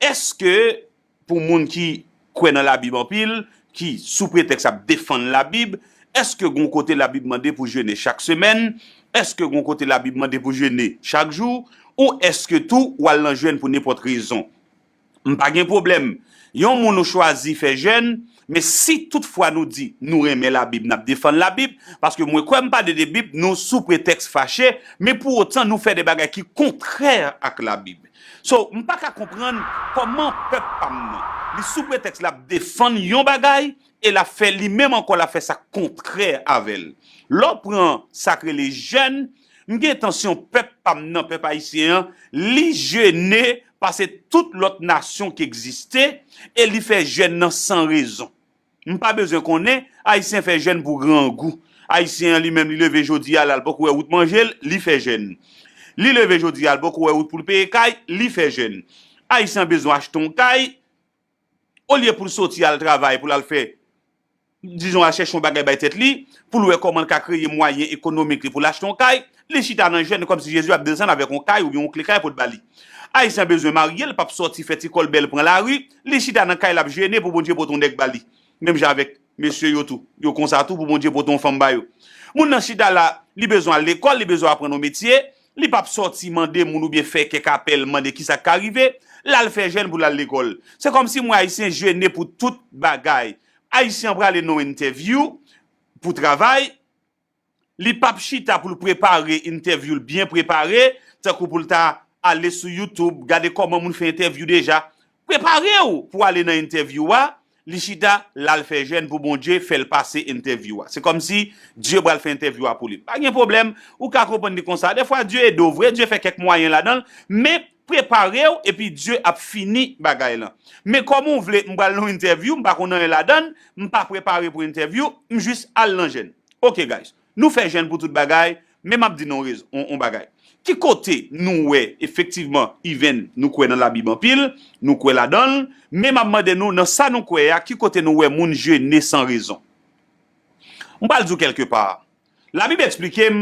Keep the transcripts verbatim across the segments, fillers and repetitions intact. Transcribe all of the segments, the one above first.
Èske pou moun ki kwè nan Labib anpil, ki sou pretèks ap defann Labib, èske gon kote Labib mande pou jene chak semèn? Èske gon kote Labib mande pou jene chak jou? Ou èske tou w al nan jèn pou nenpòt rezon? M pa gen pwoblèm. Yon moun ou chwazi fè jèn, men si toutfwa nou di nou renmen Labib, n ap defann Labib, paske mwen kwè m pale de Bib, nou sou pretèks fache, men pou otan nou fè de bagay ki kontrè ak Labib. So, m pa ka konprann kòman pèp pa m nan, li sou pretèks l ap defann yon bagay, e l ap fè li menm ankò, l ap fè sa k kontrè avè l. Lè w pran sa k rele jèn, m gen entansyon pèp pa m nan, pèp ayisyen an, li jene pase tout lòt nasyon ki egziste, e li fè jèn nan san rezon. M pa bezwen konnen, Ayisyen fè jèn pou grangou. Ayisyen an li menm, li leve jodi a, l al poko wè wout manje l, li fè jèn. Li leve jodi a, l poko wè wout pou l peye kay, li fè jèn. Ayisyen an bezwen achte yon kay, olye pou l soti al travay, pou l al fè, dizon, al chèche yon bagay bay tèt li, pou l wè kòman l ka kreye mwayen ekonomik li pou l achte yon kay, li chita nan jèn kòmsi Jezi ap desann avèk yon kay oubyen yon kle kay pou l ba li. Ayisyen an bezwen marye, l p ap sòti fè ti kò l bèl pran lari, li chita nan kay l ap jene pou Bondye pote yon nèg ba li. Menm jan avèk mesye yo tou, yo konsa tou pou Bondye pote yon fanm ba yo. Moun nan chita la, li bezwen al lekòl, li bezwen aprann yon metye, li p ap sòti mande moun oubyen fè kèk apèl, mande kisa k ka rive, l al fè jèn pou l al lekòl. Se kòmsi mwen Ayisyen jene pou tout bagay. Ayisyen an prale nan yon entèvyou pou travay, li p ap chita pou l prepare entèvyou l byen prepare, tankou pou l ta ale sou YouTube, gade kòman moun fè entèvyou deja. Prepare w pou ale nan entèvyou a, li chita, l al fè jèn pou Bondye fè l pase entèvyou a. Se kòmsi Dye pral fè entèvyou a pou li. Pa gen pwoblèm, ou ka konprann li konsa. Dèfwa, Dye ede w vre, Dye fè kèk mwayen ladan l, men prepare w, epi Dye ap fini bagay lan. Men kòman w vle, m pral nan yon entèvyou, m pa konn anyen ladan l, m pa prepare pou entèvyou, m jis al nan jèn. Ok, guys. Nou fè jèn pou tout bagay, men m ap di nou yon rez-, yon, yon bagay. Ki kote nou wè, efektivman, even, nou kwè nan Labib anpil, nou kwè ladan l, men m ap mande nou, nan sa nou kwè a, ki kote nou wè moun jene san rezon? M pral di w kèlke pa. Labib eksplike m,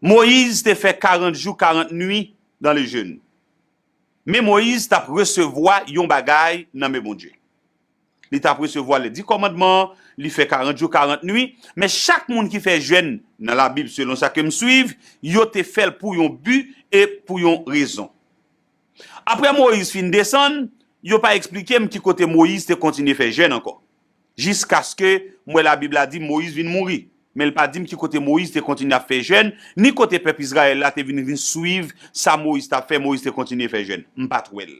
Moyiz te fè karant jou, karant nwi dans le jeûne. Men Moyiz t ap resevwa yon bagay nan men Bondye. Li t ap resevwa lè di kòmandman, li fè karant jou, karant nwi, men chak moun ki fè jèn nan Labib, selon sa ke m swiv, yo te fè l pou yon bi e pou yon rezon. Apre Moyiz fin desann, yo pa eksplike m ki kote Moyiz te kontinye fè jèn ankò. Jiskaske m wè Labib la di Moyiz vin mouri. Men l pa di m ki kote Moyiz te kontinye ap fè jèn, ni kote pèp Izrayèl la te vin, vin swiv sa Moyiz t ap fè, Moyiz te kontinye fè jèn. M pa t wè l.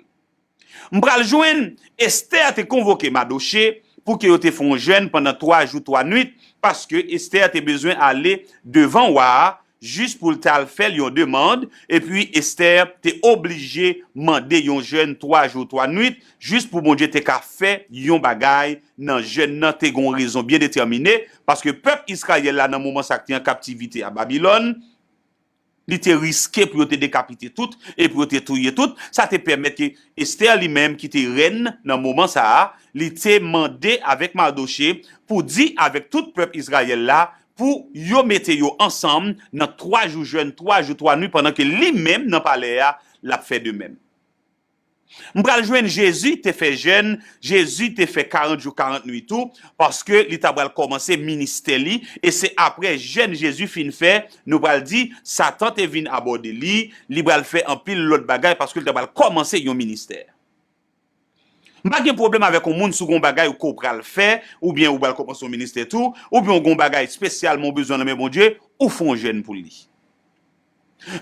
M pral jwenn Estè te konvoke Madoche pou ke yo te fè yon jèn pandan twa jou, twa nwit, paske Estè te bezwen ale devan wa a, jis pou l t al fè l yon demann, epi Estè te oblije mande yon jèn twa jou, twa nwit, jis pou Bondye te ka fè yon bagay nan jèn nan, te gen yon rezon byen detèmine, paske pèp Izrayèl la nan moman sa a ki te an kaptivite a Babilòn, li te riske pou yo te dekapite tout e pou yo te touye tout. Sa te pèmèt ke Estè li menm ki te rèn nan moman sa a, li te mande avèk Madoche pou di avèk tout pèp Izrayèl la pou yo mete yo ansanm nan twa jou jèn, twa jou, twa nwit, pandan ke li menm nan palè a, l ap fè de menm. M pral jwenn Jezi te fè jèn, Jezi te fè karant jou, karant nwit tou, paske li ta pral kòmanse ministè li, e se apre jèn Jezi fin fè, nou pral di, Satan te vin abòde li, li pral fè anpil lòt bagay, paske li ta pral kòmanse yon ministè. M pa gen pwoblèm avèk yon moun si w gen yon bagay ou ke w pral fè, oubyen ou pral kòmanse yon ministè tou, oubyen w gen yon bagay espesyalman w bezwen nan men Bondye, ou fè yon jèn pou li.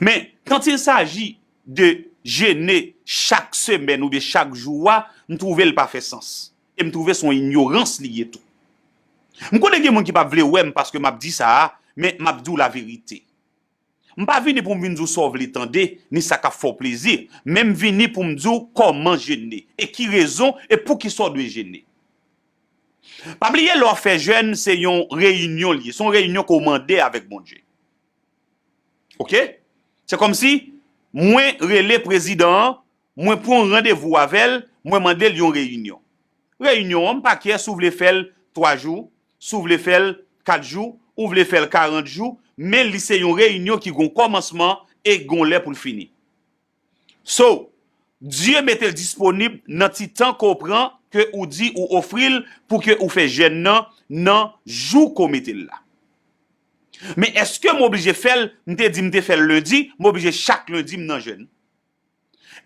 Men, quand il s'agit de jene chak semèn oubyen chak jou a, m twouve l pa fè sans. E m twouve se yon inyorans li ye tou. M konnen gen moun ki p ap vle wè m paske m ap di sa a, men m ap di w laverite. M pa vini pou m vin di w sa w vle tande, ni sa k ap fè w plezi, men m vini pou m di w kòman jene, e ki rezon, e poukisa w dwe jene. Pa bliye, lè w ap fè jèn, se yon reyinyon li ye, se yon reyinyon ke w mande avèk Bondye. Oke? Se kòmsi mwen rele prezidan an, mwen pran yon randevou avè l, mwen mande l yon reyinyon. Reyinyon an, m pa kè si w vle fè l twa jou, si w vle fè l kat jou, ou vle fè l karant jou, men li se yon reyinyon ki gen yon kòmansman e gen yon lè pou l fini. So, Dye mete l disponib nan ti tan ke w pran, ke ou di ou ofri l pou ke ou fè jèn nan, nan jou ke w mete l la. Men èske m oblije fè l, m te di m te fè l lendi, m oblije chak lendi m nan jèn?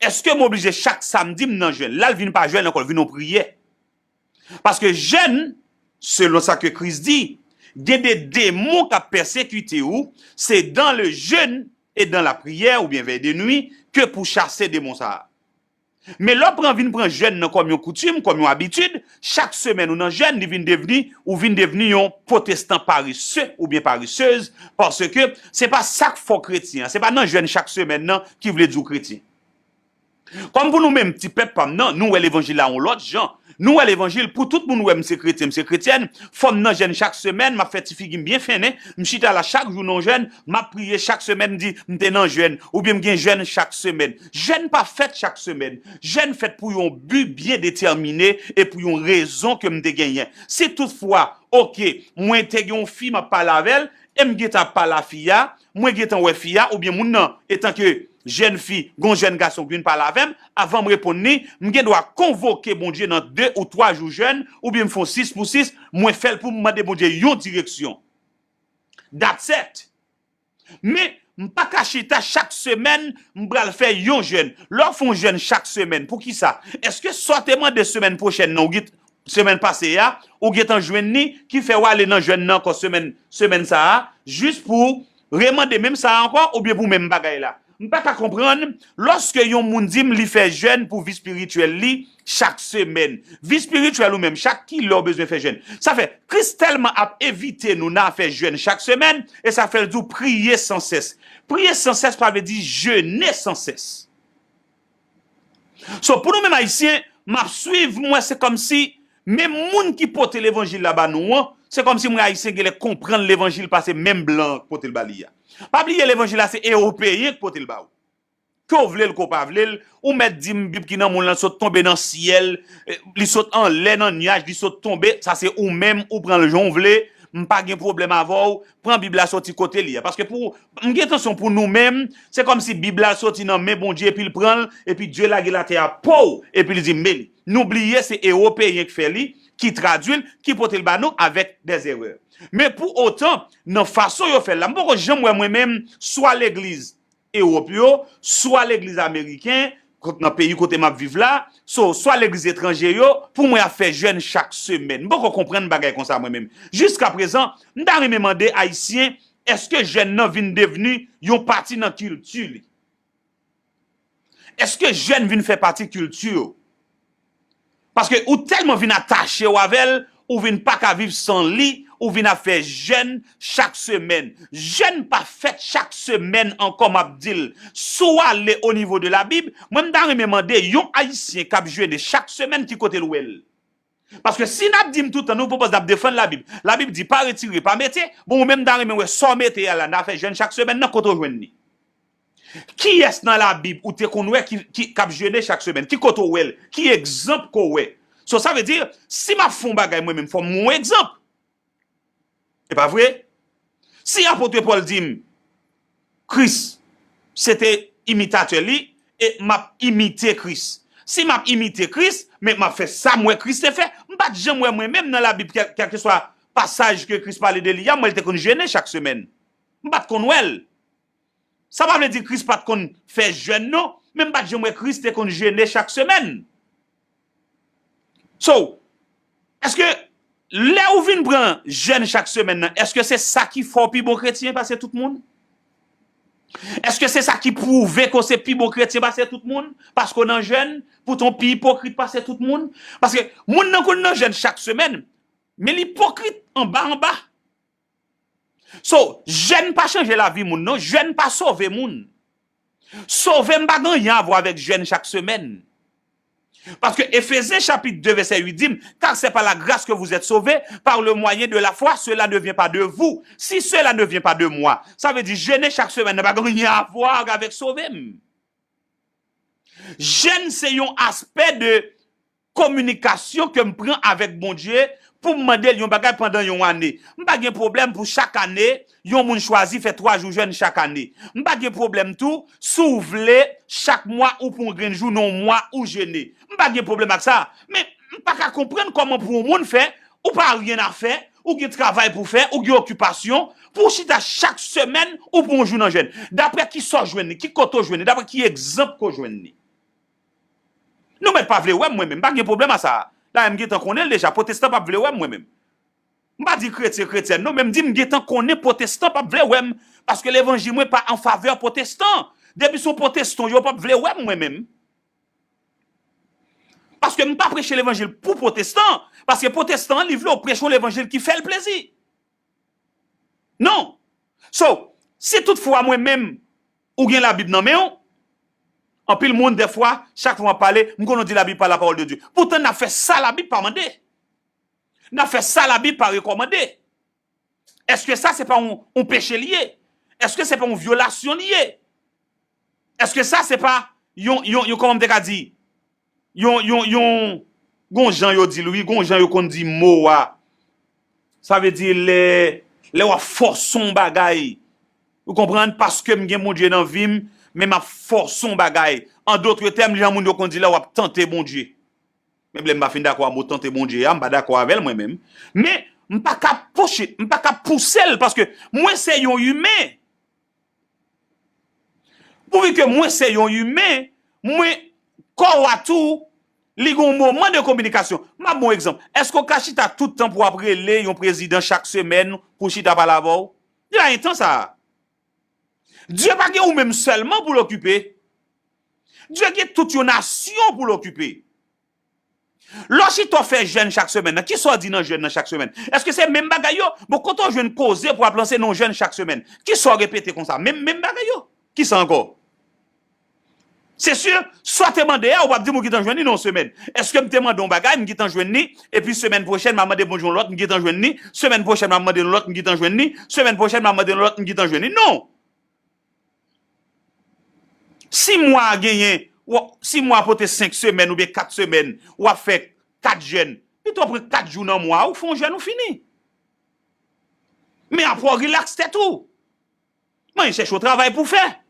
Èske m oblije chak samdi m nan jèn? La l vin pa jèn ankò, l vin yon priyè. Paske jèn, selon sa ke Kris di, gen de demon k ap pèsekite w, se dans le jeûne et dans la prière oubyen veille de nuit ke pou chase demon sa a. Men lè w pran vin pran jèn nan kòm yon koutim, kòm yon abitid, chak semèn ou nan jèn, li vin devni, ou vin devni yon pwotestan parese oubyen paresez, paske se pa sa k fè w kretyen an, se pa nan jèn chak semèn nan ki vle di w kretyen. Kòm pou nou menm ti pèp pa m nan, nou wè levanjil la yon lòt jan. Nou wè levanjil pou tout moun wè m se kretyen, m se kretyèn, fò m nan jèn chak semèn, m ap fè ti figi m byen fennen, m chita la chak jou nan jèn, m ap priye chak semèn, m di m te nan jèn, oubyen m gen jèn chak semèn. Jèn pa fèt chak semèn. Jèn fèt pou yon bi byen detèmine e pou yon rezon ke m te genyen. Si toutfwa, oke, mwen te gen yon fi m ap pale avè l, e m gentan ap pale a fi a, mwen gentan wè fi a, oubyen moun nan, etanke jèn fi, gon jèn gason ki vin pale avè m, avan m reponn li, m gen dwa konvoke Bondye nan de ou twa jou jèn, oubyen m fè yon sis pou sis, mwen fè l pou m mande Bondye yon direksyon. That's it. Men, m pa ka chita chak semèn, m pral fè yon jèn. Lè w fè yon jèn chak semèn, poukisa? Èske sa w te mande semèn pwochèn nan, ou gen, semèn pase a, ou gentan jwenn li, ki fè w ale nan jèn nan ankò semèn, semèn sa a, jis pou remande menm sa a ankò, oubyen pou menm bagay la? M pa ka konprann, lòske yon moun di m li fè jèn pou vi espirityèl li chak semèn. Vi espirityèl ou menm, chak kilè w bezwen fè jèn? Sa fè, Kris tèlman ap envite nou nan afè jèn chak semèn, e sa fè l di w priye san sès. Priye san sès pa vle di jene san sès. So, pou nou menm Ayisyen, m ap swiv, m wè se kòmsi menm moun ki pote levanjil la ba nou an, se kòmsi m wè Ayisyen genlè konprann levanjil pase menm blan an k pote l ba li a. Pa bliye levanjil la se ewopeyen k pote l ba ou. Ke w vle l, ke w pa vle l, ou mèt di m Bib ki nan men w lan sot tonbe nan syèl, eh, li sot anlè nan nyaj, li sot tonbe, sa se ou menm, ou pran l jan w vle, m pa gen pwoblèm avè w, pran Bib la soti kote li a. Paske pou, m gen entansyon pou nou menm, se kòmsi Bib la soti nan men Bondye epi l pran l, epi Dye lage l atè a pow, epi l di men li. Nou bliye se ewopeyen k fè li, ki tradui l, ki pote l ba nou avèk dèzerè. Men pou otan, nan fason yo fè l la, m poko janm wè mwen menm, swa legliz Ewòp yo, swa legliz ameriken, kot, nan peyi kote m ap viv la, so, swa legliz etranje yo, pou mwen ap fè jèn chak semèn. M poko konprann bagay konsa mwen menm. Jiskaprezan, m ta renmen mande Ayisyen, èske jèn nan vin devni yon pati nan kilti li? Èske jèn vin fè pati kilti w? Paske ou tèlman vin atache w avè l, ou vin pa ka viv san li, ou vin ap fè jèn chak semèn. Jèn pa fèt chak semèn ankò, m ap di l. Si w ale o nivo de Labib, mwen m ta renmen mande yon Ayisyen k ap jene chak semèn ki kote l wè l. Paske si n ap di m toutan, nou poko n ap defann Labib. Labib di, pa retire, pa mete. Bon, ou menm m ta renmen wè sa w mete a la, n a fè jèn chak semèn nan, kote w jwenn li? Kiyès nan Labib ou te konn wè ki, ki, k ap jene chak semèn? Ki kote w wè l? Ki egzanp ke w wè? So, sa vle di, si m ap fè yon bagay mwen menm, fò m wè yon egzanp. E pa vre? Si apot Pòl di m, Kris, se te imitatè li, e m ap imite Kris. Si m ap imite Kris, men m ap fè sa m wè Kris te fè, m pa t janm wè mwen menm nan Labib, kèl, kèlkeswa pasaj ke Kris pale de li a, m wè l te konn jene chak semèn. M pa t konn wè l. Sa pa vle di Kris pa t konn fè jèn non, men m pa t janm wè Kris te konn jene chak semèn. So, èske lè ou vin pran jèn chak semèn nan, èske se sa ki fè w pi bon kretyen pase tout moun? Èske se sa ki pwouve ke w se pi bon kretyen pase tout moun? Paske w nan jèn, poutan w pi ipokrit pase tout moun? Paske moun nan konn nan jèn chak semèn, men l ipokrit anba anba. So, jèn pa chanje lavi moun non, jèn pa sove moun. Sove m pa gen anyen a vwa avèk jèn chak semèn. Paske Efezyen chapit de vèsè uit di m, car c'est par la grâce que vous êtes sauvés, par le moyen de la foi, cela ne vient pas de vous, si cela ne vient pas de moi. Sa vle di, jene chak semèn nan pa gen anyen a vwa avèk sove m. Jèn se yon aspè de kominikasyon ke m pran avèk Bondye pou m mande l yon bagay pandan yon ane. M pa gen pwoblèm pou chak ane, yon moun chwazi fè twa jou jèn chak ane. M pa gen pwoblèm tou, si w vle, chak mwa ou pran yon grenn jou nan yon mwa ou jene. M pa gen pwoblèm ak sa. Men, m pa ka konprann kòman pou yon moun fè, ou pa anyen a fè, ou gen travay pou fè, ou gen okipasyon, pou w chita chak semèn, ou pran yon jou nan jèn. Daprè kisa w jwenn li, ki kote w jwenn li, daprè ki egzanp ke w jwenn li. Nou mèt pa vle wè m mwen menm, m pa gen pwoblèm a sa. Dayè m gentan konnen l deja, pwotestan p ap vle wè m mwen menm. M pa di kretyen, kretyèn non, men m di m gentan konnen pwotestan p ap vle wè m, paske levanjil mwen pa an favè pwotestan. Depi se yon pwotestan, yo p ap vle wè m mwen menm. Paske m pa preche levanjil pou pwotestan, paske pwotestan an, li vle w preche yon levanjil ki fè l plezi. Non. So, si toutfwa mwen menm, ou gen Labib nan men w, anpil moun, dèfwa, chak fwa m ap pale, m konn di Labib pa la parole de Dieu. Poutan, n ap fè sa Labib pa mande. N ap fè sa Labib pa rekòmande. Èske sa se pa yon, yon peche li ye? Èske se pa yon vyolasyon li ye? Èske sa se pa yon, yon, yon, kòman m te ka di? Yon, yon, yon, gon jan yo di l, wi, gon jan yo konn di mo a. Sa vle di lè, lè w ap fòse yon bagay. Ou konprann? Paske m gen Bondye nan vi m, men m ap fòse yon bagay. An dòt tèm, jan moun yo konn di lè w ap tante Bondye. Men lè m pa fin dakò a mo tante Bondye a, m pa dakò avè l mwen menm. Men, m pa ka pouse, m pa ka pouse l paske mwen se yon imen. Pouvi ke mwen se yon imen, mwen, kò w a tou, li gen yon moman de kominikasyon. M ap ba w egzanp. Èske w ka chita tout tan pou w ap rele yon prezidan chak semèn pou chita pale avè w? Li pa gen tan sa a. Dye pa gen ou menm sèlman pou l okipe. Dye gen tout yon nasyon pou l okipe. Lè w chita w fè jèn chak semèn nan, kisa w di nan jèn nan chak semèn? Èske se menm bagay yo? Bon, kote w jwenn koze pou w ap lanse nan jèn chak semèn? Kisa w repete konsa? Menm, menm bagay yo. Kisa ankò? Se si, sa w te mande a, ou p ap di m ou gentan jwenn li nan yon semèn. Èske m te mande yon bagay, m gentan jwenn li, epi semèn pwochèn, m a mande Bondye yon lòt, m gentan jwenn li, semèn pwochèn, m a mande yon lòt, m gentan jwenn li, semèn pwochèn, m a mande yon lòt, m gentan jwenn li? Non. Si mwa a genyen, w-, si mwa a pote senk semèn oubyen kat semèn, w ap fè kat jèn. Pito w pran kat jou nan mwa a, ou fè yon jèn, ou fini. Men apre w rilaks tèt ou. Mwen chèche yon travay pou fè.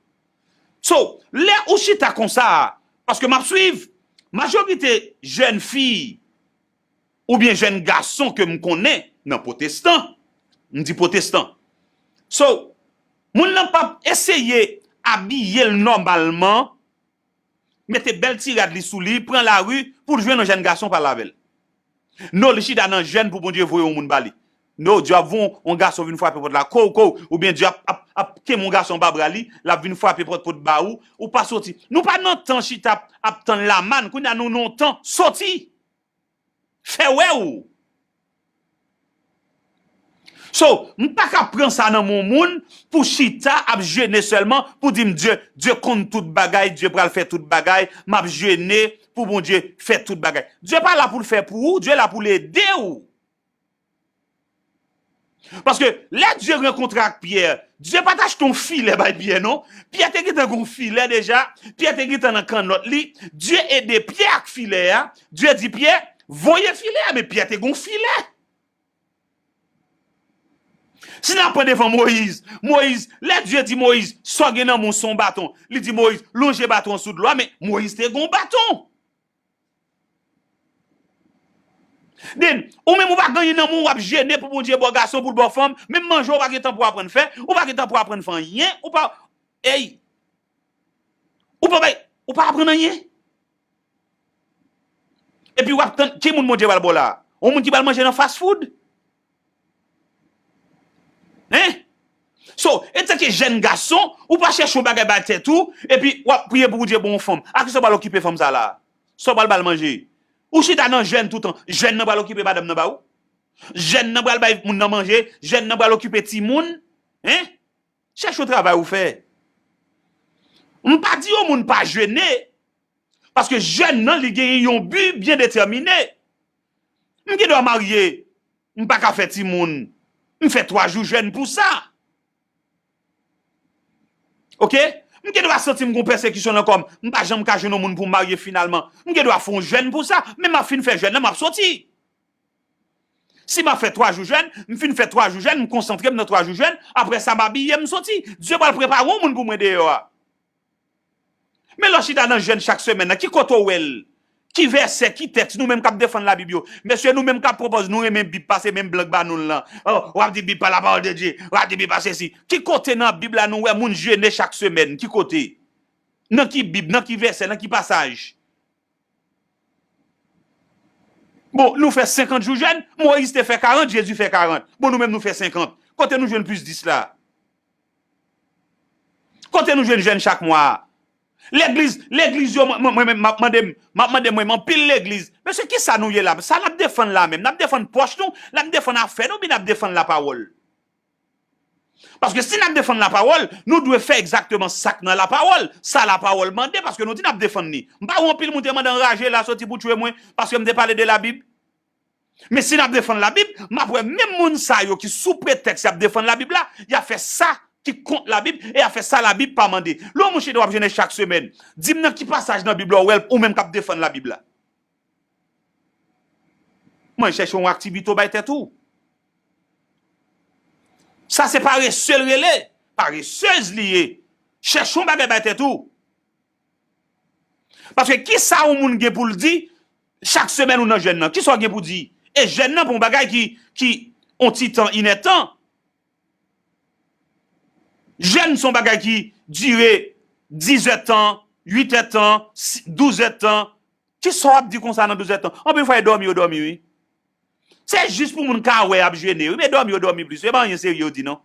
So, lè ou chita konsa a, paske m ap swiv, majorite jèn fi oubyen jèn gason ke m konnen nan pwotestan, m di pwotestan. So, moun nan p ap eseye abiye l nòmalman, mete bèl ti rad li sou li, pran lari pou l jwenn yon jèn gason pale avè l. Non, li chita nan jèn pou Bondye voye yon moun ba li. Non, Dye ap voye yon gason vin frape pòt la, kow, kow, oubyen Dye ap, ap, ap kenbe yon gason anba bra li, l ap vin frape pòt, pòt ba ou, ou pa soti. Nou pa nan tan chita ap, ap tann lamann, kounye a nou nan yon tan, soti. Fè wè ou. So, m pa ka pran sa nan men yon moun pou chita ap jene sèlman, pou di m, Dye, Dye konn tout bagay, Dye pral fè tout bagay, m ap jene pou Bondye fè tout bagay. Dye pa la pou l fè pou ou, Dye la pou l ede ou. Paske lè Dye rankontre ak Pyè, Dye pa t achte yon filè bay Pyè, non. Pyè te gentan gen yon filè deja, Pyè te gentan nan kannòt li. Dye ede Pyè ak filè a. Dye di Pyè, voye filè a, men Pyè te gen yon filè. Si n ap pran devan Moyiz, Moyiz, lè Dye di Moyiz, sa w gen nan men w se yon baton, li di Moyiz, lonje baton an sou dlo a, men Moyiz te gen yon baton. Den, ou menm ou pa gen anyen nan men w, w ap jene pou Bondye ba w gason, pou l ba w fanm, menm manje w pa gen tan pou w aprann fè, ou pa gen tan pou w aprann fè anyen, ou pa, ey, ou pa bay, ou pa aprann anyen. Epi w ap tann, ki moun Bondye pral ba w la? Yon moun ki pral manje nan fast food? Hein? So, antanke jèn gason, ou pa chèche yon bagay bay tèt ou, epi w ap priye pou Bondye ba w yon fanm. A kisa w pral okipe fanm sa la? Sa w pral ba l manje? Ou chita nan jèn toutan, jèn nan pral okipe madanm nan ba ou? Jèn nan pral bay moun nan manje, jèn nan pral okipe timoun? Hein? Chèche yon travay ou fè. M pa di yon moun pa jene, paske jèn nan, li genyen yon bi byen detèmine. M gen dwa marye, m pa ka fè timoun. M fè twa jou jèn pou sa. Oke? M gen dwa santi m gen yon pèsekisyon nan kò m. M pa janm ka jwenn yon moun pou m marye finalman. M gen dwa fè yon jèn pou sa, men m ap fin fè jèn nan, m ap soti. Si m ap fè twa jou jèn, m fin fè twa jou jèn, m konsantre m nan twa jou jèn, apre sa m abiye m soti. Dye pral prepare yon moun pou mwen deyò a. Men lè w chita nan jèn chak semèn nan, ki kote w wè l? Ki vèsè, ki tèks, nou menm k ap defann Labib yo? Mesye, nou menm k ap pwopòz nou renmen Bib pase menm blan k ba nou l lan. Oh, w ap di Bib pa la parole de Dieu, w ap di Bib pa sesi. Ki kote nan Bib la nou wè moun jene chak semèn? Ki kote? Nan ki Bib, nan ki vèsè, nan ki pasaj? Bon, nou fè senkant jou jèn, Moyiz te fè karant, Jezi fè karant. Bon, nou menm nou fè senkant. Kote nou jwenn plis dis la? Kote nou jwenn jèn chak mwa a? Legliz, legliz yo, mwen, mwen, mwen menm, m ap mande m, m ap mande mwen, anpil legliz. Mesye, kisa nou ye la? Sa n ap defann la menm? N ap defann pòch nou? N ap defann afè nou, oubyen n ap defann lapawòl? Paske si n ap defann lapawòl, nou dwe fè egzakteman sa k nan lapawòl, sa lapawòl mande, paske nou di n ap defann li. M pa wè anpil moun te mande anraje la soti pou tchwe mwen, paske m te pale de Labib. Men si n ap defann Labib, m ap wè menm moun sa yo ki sou pretèks y ap defann Labib la, y ap fè sa ki kont Labib e y ap fè sa Labib pa mande. Lè yon moun chita w ap jene chak semèn, di m nan ki pasaj nan Bib la w wè l, ou menm k ap defann Labib la. Mwen chèche yon aktivite w bay tèt ou. Sa se parese l rele. Paresez li ye. Chèche yon bagay bay tèt ou. Paske kisa yon moun gen pou l di chak semèn ou nan jèn nan? Kisa w gen pou di? E jèn nan pa yon bagay ki, ki yon ti tan, inèdtan. Jèn se yon bagay ki dire diz èdtan, uit èdtan, si- douz èdtan. Kisa w ap di konsa nan douz èdtan? Anpil fwa e dòmi yo dòmi, wi. Se jis pou moun ka wè y ap jene, wi, men dòmi yo dòmi plis, wi, e pa anyen serye yo di non.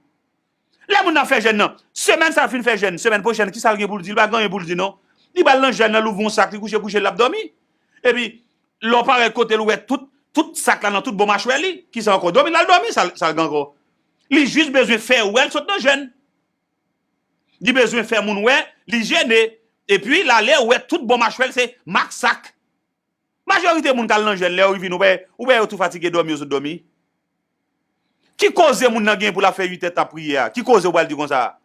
Lè moun nan fè jèn nan, semèn sa l fin fè jèn, semèn pwochèn, kisa l gen pou l di? Li pa gen anyen pou l di non. Li pral nan jèn nan, l ouvri yon sak, li kouche kouche, l ap dòmi. Epi, lè w parèt kote l, ou wè tout, tout sak la nan tout bò machwè li. Kisa ankò? Dòmi, l al dòmi, sa, sa l gen ankò? Li jis bezwen fè wè l sot nan jèn. Li bezwen fè moun wè li jene. Epi, l ale, ou wè tout bò machwè l, se mak sak. Majorite moun k al nan jèn, lè yo vini, ou wè, ou wè yo tou fatige, dòmi yo sot dòmi. Ki koze moun nan gen pou l ap fè uit èdtan ap priye a? Ki koze ou pral di konsa?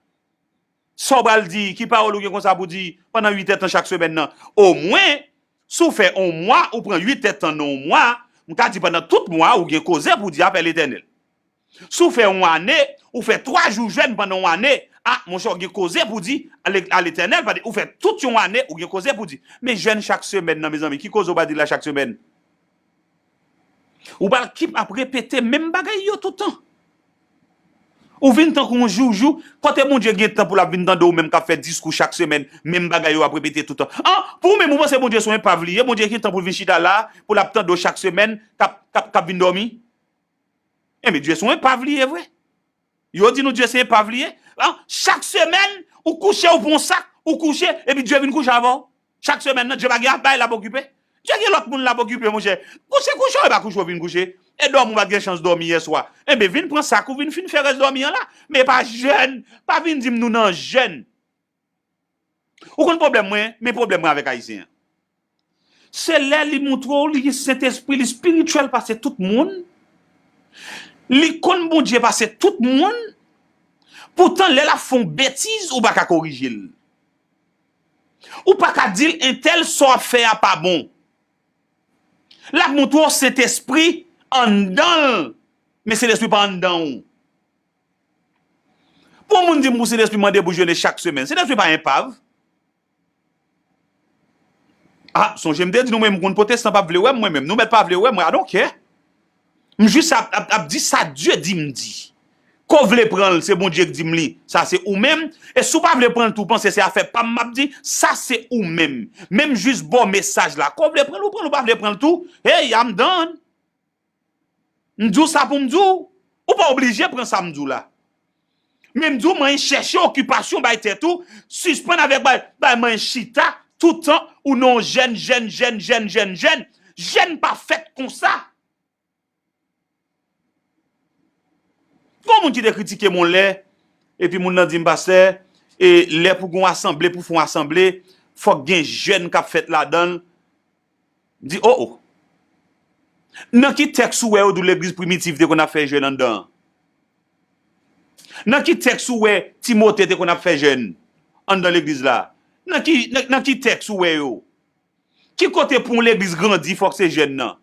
Sa w pral di? Ki pawòl ou gen konsa pou di pandan uit èdtan chak semèn nan? Omwen, si w fè yon mwa, ou pran uit èdtan nan yon mwa, m ka di pandan tout mwa, ou gen koze pou di a Pè Letènèl. Si w fè yon ane, ou fè twa jou jèn pandan yon ane, a, monchè, ou gen koze pou di a Letènèl, paske ou fè tout yon ane, ou gen koze pou di. Men jèn chak semèn nan, mezanmi, ki koze w pral di la chak semèn? Ou pral kip ap repete menm bagay yo tout tan. Ou vin tankou yon joujou, kote Bondye gen tan pou l ap vin tande w menm k ap fè diskou chak semèn, menm bagay yo ap repete tout tan? An, pou ou menm, ou panse Bondye se yon enpav li ye? Bondye gen tan pou l vin chita la, pou l ap tande w chak semèn, k ap, k ap, k ap vin dòmi? Enben, Dye se yon enpav li ye vre. Yo di nou Dye se enpav li ye. An, chak semèn, ou kouche, ou pran yon sak, ou kouche, epi Dye vin kouche avè w. Chak semèn nan, Dye pa gen bay l ap okipe. Dye gen lòt moun l ap okipe, monchè. Kouche, kouche w, e pa kouche w vin kouche. E dòmi w pa t gen chans dòmi yè swa. Enben, vin pran sak ou, vin fin fè rès dòmi an la. Men pa jèn, pa vin di m nou nan jèn. Ou konn pwoblèm mwen? Men pwoblèm mwen avèk Ayisyen an. Se lè li montre w li gen Sentespri, li espirityèl pase tout moun. Li konn Bondye pase tout moun. Poutan, lè l ap fè yon betiz, ou pa ka korije l. Ou pa ka di l, entèl, sa w ap fè a pa bon. L ap montre w Sentespri anndan l, men Sentespri pa anndan w. Pou yon moun di m pou Sentespri mande pou jene chak semèn, Sentespri pa enpav. A, sonje m te di nou, mwen, m konn pwotestan p ap vle wè m, mwen menm. Nou mèt pa vle wè mwen, I don't care. M jis ap, ap, ap di sa Dye di m di. Ke w vle pran l, se Bondye k di m li, sa se ou menm. E si w pa vle pran l tou, panse se afè pa m m ap di, sa se ou menm. Men m jis ba w mesaj la. Ke w vle pran l, ou pran l, ou pa vle pran l tou, hey, I'm done. M di w sa pou m di w, ou pa oblije pran sa m di w la. Men m di w, mwen chèche okipasyon bay tèt ou, sispann avèk bay, bay mwen chita, toutan ou nan yon jèn, jèn, jèn, jèn, jèn, jèn. Jèn pa fèt konsa. Gon moun ki te kritike m yon lè, epi moun nan di m, pastè, e lè pou gon asanble, pou fè yon asanble, fòk gen jèn k ap fèt ladan l. M di, o, o. Nan ki tèks ou wè yo di w legliz primitif te konn ap fè jèn anndan an? Nan ki tèks ou wè Timote te konn ap fè jèn anndan legliz la? Nan ki, nan, nan ki tèks ou wè yo? Ki kote pou yon legliz grandi, fòk se jèn nan?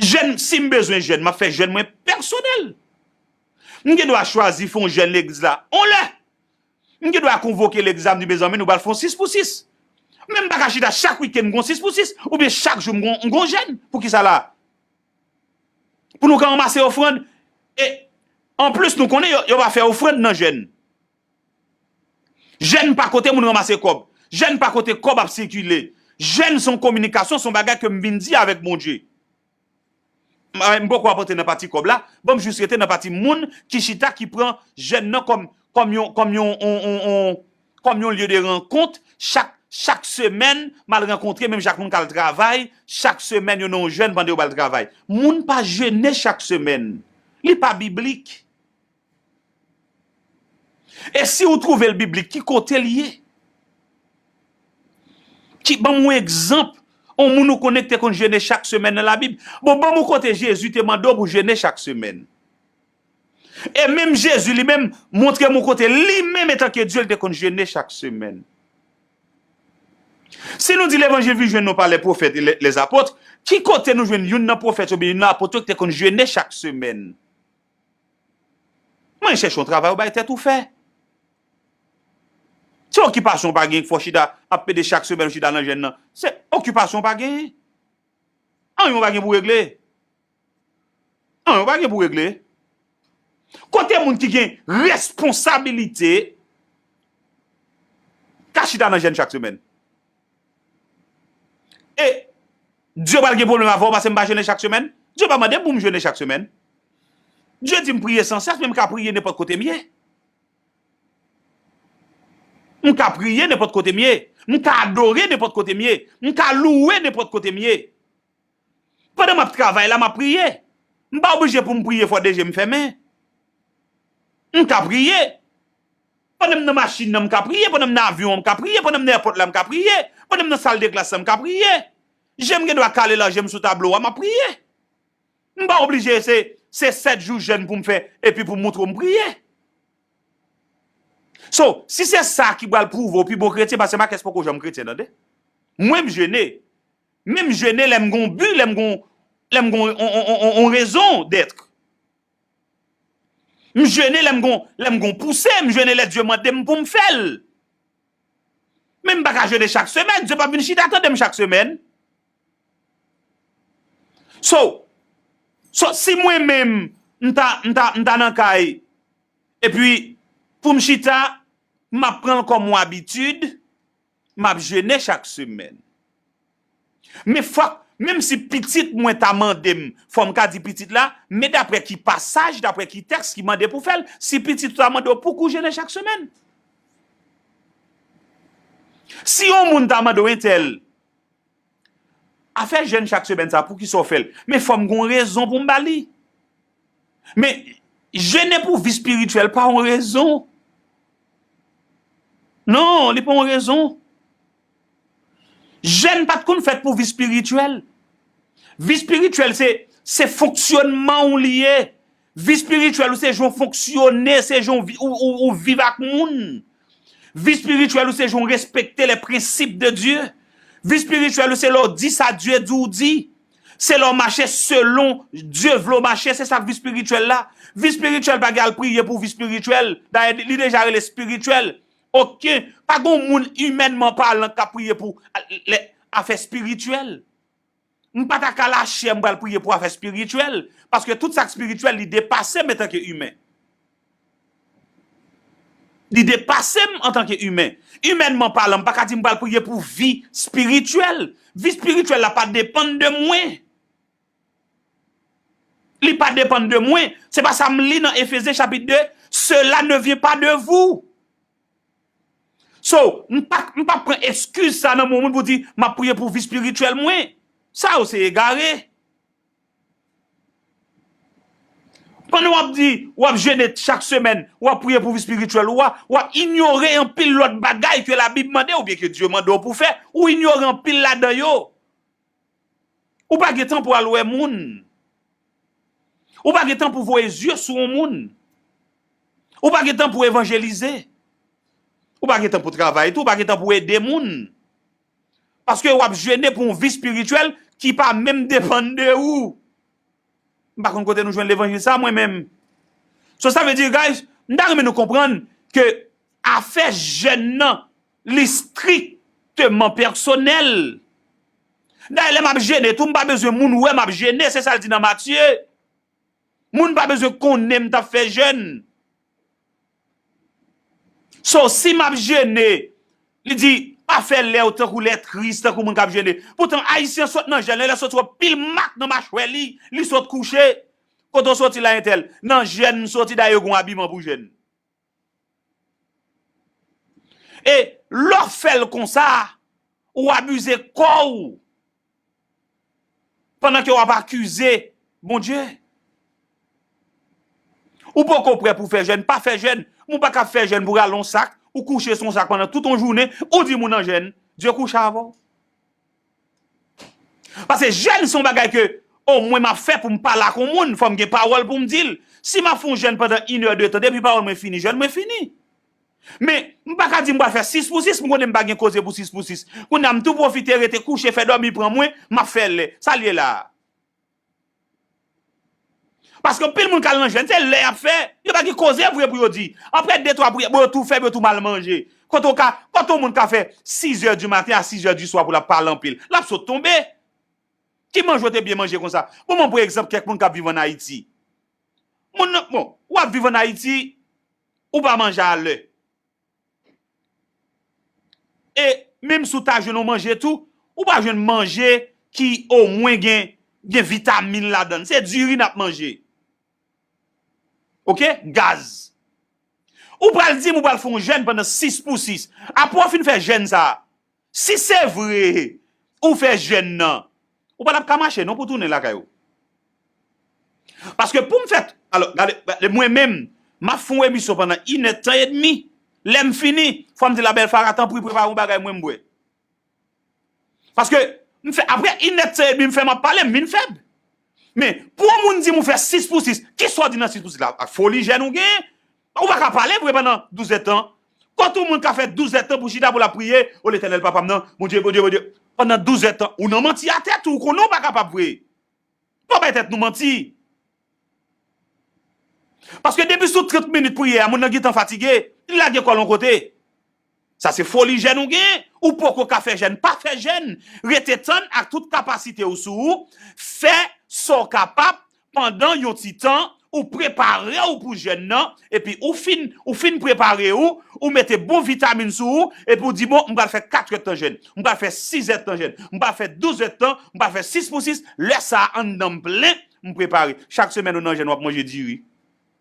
Jèn, si m bezwen jèn, m ap fè jèn mwen pèsonèl. M gen dwa chwazi fè yon jèn legliz la yon lè. M gen dwa konvoke legliz la, m di, mezanmi, nou pral fè yon sis pou sis. Men m pa ka chita chak wikenn m gon sis pou sis, oubyen chak jou m gon, m gon jèn. Poukisa la? Pou nou ka ranmase ofrann. E anplis, nou konnen yo, yo pa fè ofrann nan jèn. Jèn pa kote moun ranmase kòb. Jèn pa kote kòb ap sikile. Jèn se yon kominikasyon, se yon bagay ke m vin di avèk Bondye. M, m poko ap antre nan pati kòb la. Ban m jis rete nan pati moun ki chita, ki pran jèn nan kòm, kòm yon, kòm yon, on, on, on, kòm yon lye de rankont. Chak, chak semèn, m al rankontre menm jan ak moun k al travay. Chak semèn, yo nan yon jèn pandan yo pral travay. Moun pa jene chak semèn. Li pa biblik. E si w twouve l biblik, ki kote l ye? Ki, ban m yon egzanp, yon moun ou konnen ki te konn jene chak semèn nan Labib. Bon, ban m yon kote Jezi te mande w pou w jene chak semèn. E menm Jezi li menm montre m yon kote li menm, etanke Dye, li te konn jene chak semèn. Si nou di levanjil vin jwenn nou pa lè pwofèt e lè, lèzapot, ki kote nou jwenn youn nan pwofèt yo oubyen youn nan apot yo ki te konn jene chak semèn? Mwen chèche yon travay ou bay tèt ou fè. Se okipasyon w pa gen, fò w chita ap pede chak semèn ou chita nan jèn nan. Se okipasyon w pa gen. Anyen w pa gen pou regle. Anyen w pa gen pou regle. Kote moun ki gen responsabilite ka chita nan jèn chak semèn? E Dye pral gen pwoblèm avè w paske m pa jene chak semèn? Dye pa mande m pou m jene chak semèn. Dye di m priye san sès, men m ka priye nenpòt kote m ye. M ka priye nenpòt kote m ye. M ka adore nenpòt kote m ye. M ka louwe nenpòt kote m ye. Pandan m ap travay la, m ap priye. M pa oblije pou m priye fò de je m fèmen. M ka priye. Pandan m nan machin nan, m ka priye. Pandan m nan avyon an, m ka priye. Pandan m nan èpòt la, m ka priye. Pandan m nan sal de klas la, m ka priye. Je m gen dwa kale la, je m sou tablo a, m ap priye. M pa oblije se, se sèt jou jèn pou m fè, epi pou m montre w m priye. So, si se sa ki pral pwouve w pi bon kretyen, paske Makès poko janm kretyen, tande. Mwen, m jene. Men m jene lè m gon bi, lè m gon, lè m gon on, on, on, on, on raison d'être. M jene lè m gon, lè m gon pouse, m jene lè Dye mande m pou m fè l. Men m pa ka jene chak semèn, Dye p ap vin chita tande m chak semèn. So, so si mwen menm, m ta, m ta, m ta nan kay, epi pou m chita, m ap pran l kòm yon abitid, m ap jene chak semèn. Men fòk, menm si pitit mwen ta mande m, fò m ka di pitit la, men daprè ki pasaj, daprè ki tèks ki mande pou fè l, si pitit ou ta mande w, pouki w jene chak semèn? Si yon moun ta mande w, entèl, afè jèn chak semèn sa, poukisa w fè l? Men fò m gon rezon pou m ba li. Men, jene pou vi espirityèl pa yon rezon. Non, li pa yon rezon. Jèn pa t konn fèt pou vi espirityèl. Vi espirityèl se, se fonksyonman w li ye. Vi espirityèl ou se jan w fonksyone, se jan w vi-, ou, ou, ou viv ak moun. Vi espirityèl ou se jan w respekte les principes de Dieu. Vi espirityèl ou se lè w di sa Dye di w di. Se lè w mache selon Dye vle w mache, se sa k vi espirityèl la. Vi espirityèl pa gen al priye pou vi espirityèl. Dayè, li, li deja rele espirityèl. Oke, pa gen moun, imènman palan, k ap priye pou, lè, afè espirityèl. M pa ta ka lachè m pral priye pou afè espirityèl, paske tout sa k espirityèl, li depase m antanke imen. Li depase m antanke imen. Imènman palan, m pa ka di m pral priye pou vi espirityèl. Vi espirityèl la pa depann de mwen. Li pa depann de mwen. Se pa sa m li nan Efezen chapit de, cela ne vient pas de vous. So, m pa, m pa pran eskiz sa nan men moun pou di, m ap priye pou vi espirityèl mwen. Sa yo se egare. Pandan w ap di, w ap jene chak semèn, w ap priye pou vi espirityèl ou a, w ap inyore anpil lòt bagay ke Labib mande oubyen ke Dye mande w pou fè, ou inyore anpil ladan yo. Ou pa gen tan pou al wè moun. Ou pa gen tan pou voye zye sou yon moun. Ou pa gen tan pou evanjelize. Ou pa gen tan pou travay tou, ou pa gen tan pou ede moun. Paske w ap jene pou yon vi espirityèl ki pa menm depann de ou. M pa konn kote nou jwenn levanjil sa, mwen menm. So, sa vle di, guys, m ta renmen nou konprann ke afè jèn nan, li strikteman pèsonèl. Dayè, lè m ap jene tou, m pa bezwen moun wè m ap jene, se sa l di nan Matye. Moun pa bezwen konnen m t ap fè jèn. So, si m ap jene, li di, pa fè lè w tankou lè tris, tankou moun k ap jene. Poutan, Ayisyen sot nan jèn, lè l sot wè pil mak nan machwè li, li sot kouche. Kote w soti la, entèl? Nan jèn m soti, dayè yo gen yon abiman pou jèn. E lè w fè l konsa, ou abize kò w pandan ke w ap akize Bondye. Ou poko prè pou fè jèn, pa fè jèn. Moun pa ka fè jèn pou rale yon sak, ou kouche sou yon sak pandan tout yon jounen, ou di moun nan jèn, Dye kouche avè w. Paske jèn se yon bagay ke omwen m ap fè pou m pale ak yon moun, fò m gen pawòl pou m di l. Si m ap fè yon jèn pandan inè de tan, depi pawòl mwen fini, jèn mwen fini. Men, m pa ka di m pral fè sis pou sis, m konnen m pa gen koze pou sis pou sis. Kounye a, m tou pwofite rete kouche, fè dòmi pran mwen, m ap fè lè. Sa l ye la a? Paske anpil moun k al nan jèn, se lè y ap fè. Yo pa gen koze vre pou yo di. Apre de twa priyè, bon, yo tou fèb, yo tou mal manje. Kote w ka, kote yon moun ka fè sizè di maten a sizè di swa pou l ap pale anpil? L ap sot tonbe. Ki manje w te byen manje konsa? Bon, mwen pran egzanp kèk moun k ap viv ann Ayiti. Moun nan, bon, w ap viv ann Ayiti, ou pa manje a lè. E menm si w ta jwenn yon manje tou, ou pa jwenn manje ki omwen gen, gen vitamin ladan l. Se diri n ap manje. Oke? Gaz. Ou pral di m ou pral fè yon jèn pandan sis pou sis. Apre w fin fè jèn sa a, si se vre ou fè jèn nan, ou pa t ap ka mache non pou tounen lakay ou. Paske pou m fè, alò, gade, gade, mwen menm, m ap fè yon emisyon pandan inèdtan edmi. Lè m fini, fò m di Labèl Fara, tanpri, prepare yon bagay mwen m bwè. Paske m fè, apre inèdtan edmi m fè m ap pale, m vin fèb. Men, pou yon moun di m ou fè sis pou sis, kisa w di nan sis pou sis la? A, foli jèn ou genyen? Ou pa ka pale vre pandan douz èdtan. Kote yon moun ka fè douz èdtan pou chita pou l ap priye, O Letènèl, Papa m nan, Bondye, Bondye, Bondye, pandan douz èdtan? Ou nan manti a tèt ou, ou konnen ou pa kapab vre. Pa bay tèt nou manti. Paske depi sou trant minit priyè a, moun nan gentan fatige, li lage kò l yon kote. Sa se foli jèn ou genyen, ou poko ka fè jèn, pa fè jèn. Rete tann ak tout kapasite w sou ou, fè sa w kapab pandan yon ti tan, ou prepare w pou jèn nan, epi ou fin, ou fin prepare w, ou mete bon vitamin sou ou, epi ou di, bon, m pral fè kat èdtan jèn, m pral fè sis èdtan jèn, m pral fè douz èdtan, m pral fè sis pou sis, lè sa a anndan m plen, m prepare. Chak semèn ou nan jèn, w ap manje diri.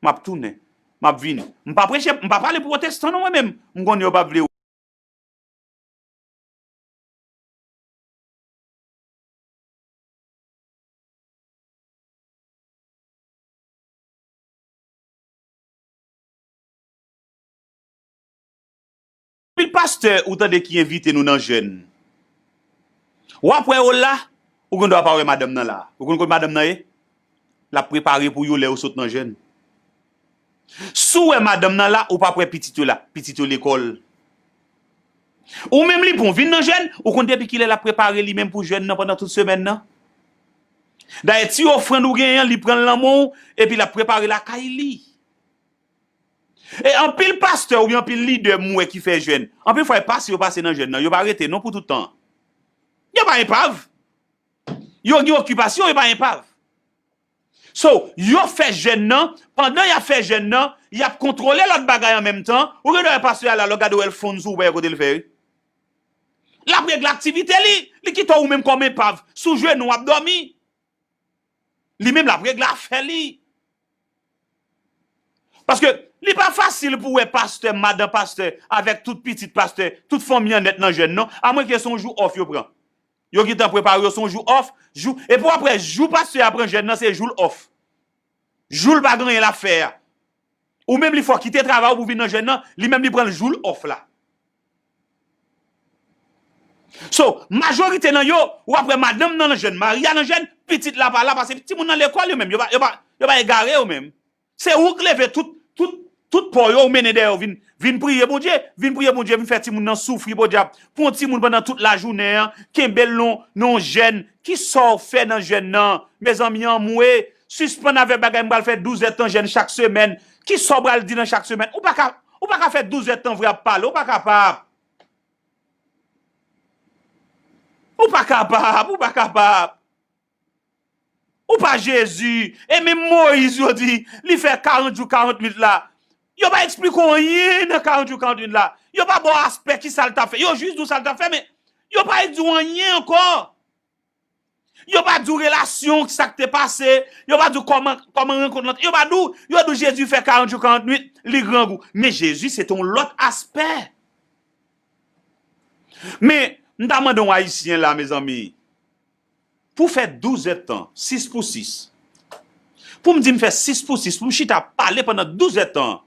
M ap tounen. M ap vini. M pa preche, m pa pale pwotestan non mwen menm. M konnen yo p ap vle. Anpil pastè ou tande ki envite nou nan jèn. W ap wè yo la, ou gen dwa pa wè madanm nan la. Ou konn kote madanm nan ye? L ap prepare pou yo lè yo sot nan jèn. Si w wè madanm nan la, ou p ap wè pitit yo la. Pitit yo lekòl. Ou menm li bon, vin nan jèn, ou konn depi kilè l ap prepare li menm pou jèn nan pandan tout semèn nan. Dayè, ti ofrann ou genyen an, li pran l nan men w, epi l ap prepare lakay li. E anpil pastè oubyen anpil lidè m wè ki fè jèn, anpil fwa e pase yo pase nan jèn nan, yo pa rete non pou tout tan. Yo pa enpav. Yo gen okipasyon, yo pa enpav. So, yo fè jèn nan, pandan y ap fè jèn nan, y ap kontwole lòt bagay an menm tan, ou gen dwa wè pastè a la, lè w gade w wè l fonn sou ou, pa wè kote l fè, wi. L ap regle aktivite li, li kite w ou menm kòm enpav, sou jenou w ap dòmi. Li menm l ap regle afè li. Paske li pa fasil pou w wè pastè, madan pastè, avèk tout pitit pastè, tout fanmi an nèt nan jèn non, amwenke se yon jou off yo pran. Yo gentan prepare yo, se yon jou off, jou, epi w ap wè jou pastè a pran jèn nan, se jou l off. Jou l pa gen anyen l ap fè a. Ou menm li fè w kite travay ou pou vin nan jèn nan, li menm li pran l jou l off la. So, majorite nan yo, w ap wè madanm nan nan jèn, mari a nan jèn, pitit la pa la, paske timoun nan lekòl yo menm, yo pa, yo pa, yo pa egare yo menm. Se ou k leve tout, tout, tout pa w yo, ou mennen dèyè yo vin, vin priye Bondye, vin priye Bondye, vin fè timoun nan soufri, podyab. Pran yon timoun pandan tout lajounen an, kenbe l nan, nan yon jèn, kisa w fè nan jèn nan? Mezanmi, anmwe, Sispann avèk bagay m pral fè douz èdtan jèn chak semèn. Kisa w pral di nan chak semèn? Ou pa ka, ou pa ka fè douz èdtan vre ap pale. Ou pa kapab. Ou pa kapab. Ou pa kapab. Ou pa Jezi. E menm Moyiz, yo di, li fè karant jou, karant nwit la. Yo pa eksplike w anyen nan karant jou, karant nwit la. Yo pa ba w aspè ki sa l t ap fè. Yo jis di w sa l t ap fè, men yo pa di w anyen ankò. Yo pa di w relasyon, sa k te pase. Yo pa di w kòman, kòman rankont lan. Yo pa di w, yo di w Jezi fè karant jou, karant nwit, li grangou. Men Jezi, se te yon lòt aspè. Men, m ta mande yon Ayisyen la, mezanmi, pou fè douz èdtan, sis pou sis. Pou m di m fè sis pou sis, pou m chita pale pandan douz èdtan.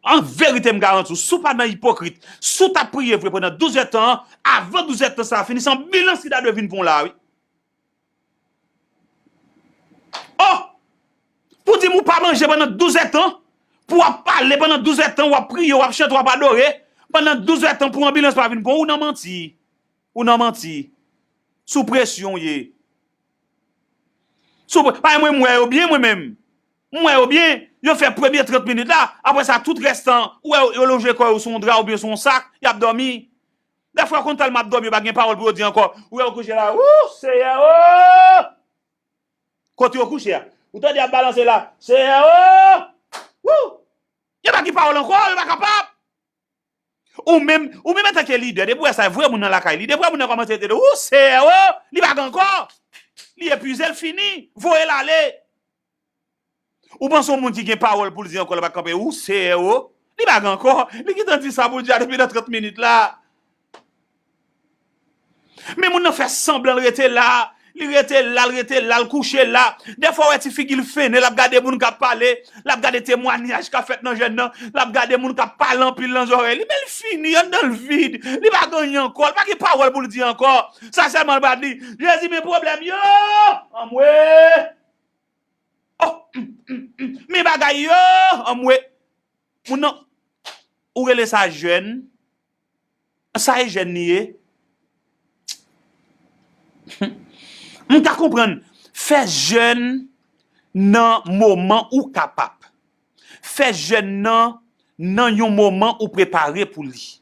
An verite, m garanti w, si w pa nan ipokrit, si w t ap priye vre pandan douz èdtan an, avan douz èdtan sa a fini, se anbilans ki ta dwe vin pran w la, wi. Oh! Pou di m ou pa manje pandan douz èdtan, pou w ap pale pandan douz èdtan, w ap priye, w ap chante, w ap adore, pandan douz èdtan pou anbilans pa vin pran w, ou nan manti. Ou nan manti. Sou presyon w ye. Sou pre-, pa mwen m wè yo byen mwen menm. M wè yo byen, yo fè premye trant minit la, apre sa tout rès tan, ou wè yo lonje kò yo sou yon dra oubyen sou yon sak, y ap dòmi. Dèfwa konn tèlman ap dòmi, yo pa gen pawòl pou yo di ankò. Ou wè yo kouche la, wou, Seyè, o! Kote yo kouche a? Ou tande y ap balanse la, Seyè, o! Wou! Yo pa gen pawòl ankò, yo pa kapab. Ou menm, ou menm antanke lidè, depi w wè sa, voye moun nan lakay li. Depi w wè moun nan kòmanse rete, o, Seyè, o! Li pa gen ankò. Li epuize, l fini. Voye l ale. Ou panse yon moun ki gen pawòl pou l di ankò, l pa kanpe, o, Seyè, o! Li pa gen ankò. Li gentan di sa pou l di a depi nan trant minit la. Men moun nan fè sanblan l rete la, li rete la, l rete la, l kouche la. Dèfwa w wè ti figi l fennen, l ap gade moun k ap pale, l ap gade temwanyaj k ap fèt nan jèn nan, l ap gade moun k ap pale anpil nan zòrèy li, men l fini, anndan l vid, li pa gen anyen ankò, li pa gen pawòl pou l di ankò. Sa sèlman l pral di, Jezi, men pwoblèm yo! Anmwe! Oh, men bagay yo! Anmwe! Moun nan, ou rele sa jèn? Sa e jèn li ye? M ka konprann. Fè jèn nan moman ou kapab. Fè jèn nan, nan yon moman ou prepare pou li.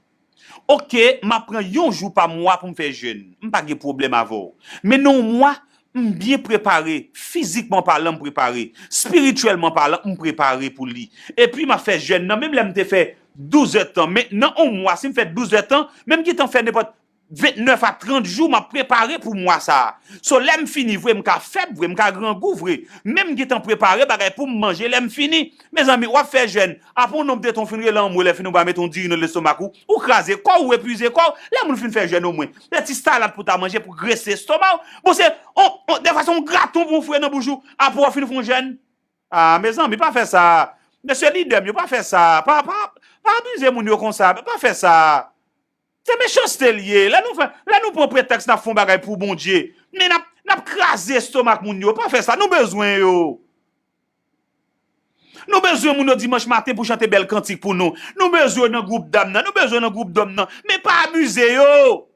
Oke, m ap pran yon jou pa mwa pou m fè jèn. M pa gen pwoblèm avè w. Men nan yon mwa, m byen prepare, fizikman palan, m prepare, espirityèlman palan, m prepare pou li. Epi m ap fè jèn nan, menm lè m te fè douz èdtan, men nan yon mwa, si m fè douz èdtan, men m gentan fè nenpòt vennèf a trant jou, m ap prepare pou mwa sa a. So, lè m fini vre, m ka fèb vre, m ka grangou vre, men m gentan prepare bagay pou m manje lè m fini. Mezanmi, w ap fè jèn, apre yon nonb de tan w fin rele anmwe, lè fini w pa mete yon diri nan lestomak ou, ou kraze kò w, ou epuize kò w. Lè moun fin fè jèn omwen, lè ti salad pou ta manje pou grese estoma w. Bon, se, on, on, dèfwa se yon graton pou w fouye nan bouch ou, apre w fin fè yon jèn. Ah, mezanmi, pa fè sa. Mesye lidè m yo, pa fè sa. Pa, pa, pa abize moun yo konsa. Pa fè sa. Se mechanste l ye. Lè nou fè, lè nou pran pretèks n ap fè yon bagay pou Bondye, men n ap, n ap kraze estomak moun yo. Pa fè sa. Nou bezwen yo. Nou bezwen moun yo dimanch maten pou chante bèl kantik pou nou. Nou bezwen yo nan gwoup dam nan. Nou bezwen yo nan gwoup dòm nan. Men pa abize yo.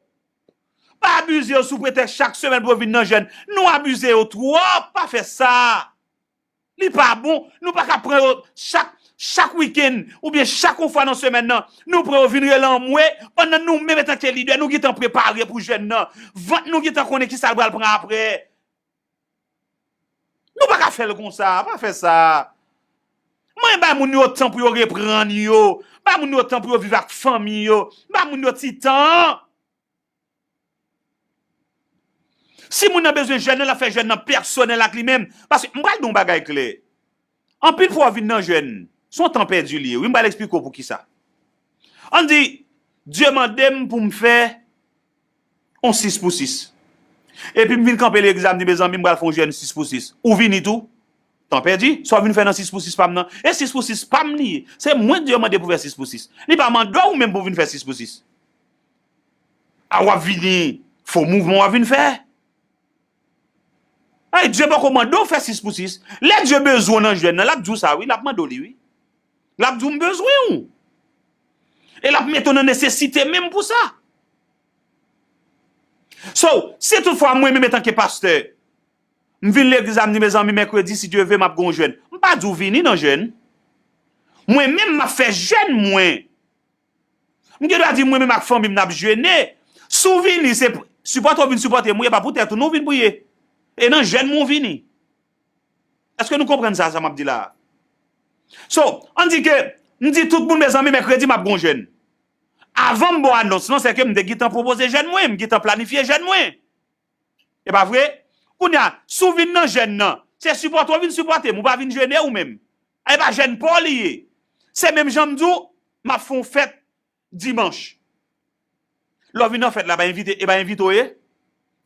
Pa abize yo sou pretèks chak semèn pou yo vin nan jèn. Nou abize yo twòp. Pa fè sa. Li pa bon. Nou pa ka pran yo chak, chak wikenn oubyen chak yon fwa nan semèn nan. Nou pran yo vin rele anmwe, pandan nou menm antanke lidè, nou gentan prepare pou jèn nan. Vant nou gentan konnen kisa l pral pran apre. Nou pa ka fè l konsa, pa fè sa. Mwen bay moun yo tan pou yo reprann yo. Bay moun yo tan pou yo viv ak fanmi yo. Bay moun yo ti tan. Si moun nan bezwen jèn nan, l ap fè jèn nan pèsonèl ak li menm. Paske m pral di yon bagay klè. Anpil fwa w vin nan jèn, se yon tan pèdi li ye. Wi, m pral eksplike w poukisa. Ann di, Dye mande m pou m fè yon sis pou sis. Epi m vin kanpe legliz la, m di, mezanmi, m pral fè yon jèn sis pou sis. Ou vini tou? Tan pèdi. Sa w vin fè nan sis pou sis pa m nan? E sis pou sis pa m li ye. Se mwen Dye mande pou fè sis pou sis. Li pa mande w ou menm pou w vin fè sis pou sis. A w ap vini, fo mouvman w ap vin fè. Ay, Dye poko mande w fè sis pou sis. Lè Dye bezwen w nan jèn nan, l ap di w sa, wi, l ap mande w li, wi. L ap di w, m bezwen w. E l ap mete w nan nesesite menm pou sa. So, si toutfwa mwen menm antanke pastè, M vin legliz la, m di, mezanmi, mèkredi, si Dye vle, m ap gen yon jèn. M pa di w vini nan jèn. Mwen menm, m ap fè jèn mwen. M gen dwa di mwen menm ak fanmi m n ap jene. Si w vini, se sipòte w vin sipòte m, wi, e pa pou tèt ou non w vin priye. E nan jèn mwen w vini. Èske nou konprann sa, sa m ap di la a? So, ann di ke, m di tout moun, mezanmi, mèkredi m ap gon jèn. Avan m ba w anons lan, se ke m te gentan pwopoze jèn mwen, m gentan planifye jèn mwen. E pa vre? Kounye a, si w vin nan jèn nan, se sipòte w vin sipòte m, ou pa vin jene ou menm. E pa jèn pa w li ye. Se menm jan m di w, m ap fè yon fèt dimanch. Lè w vin nan fèt la, pa envite, e pa envite w ye?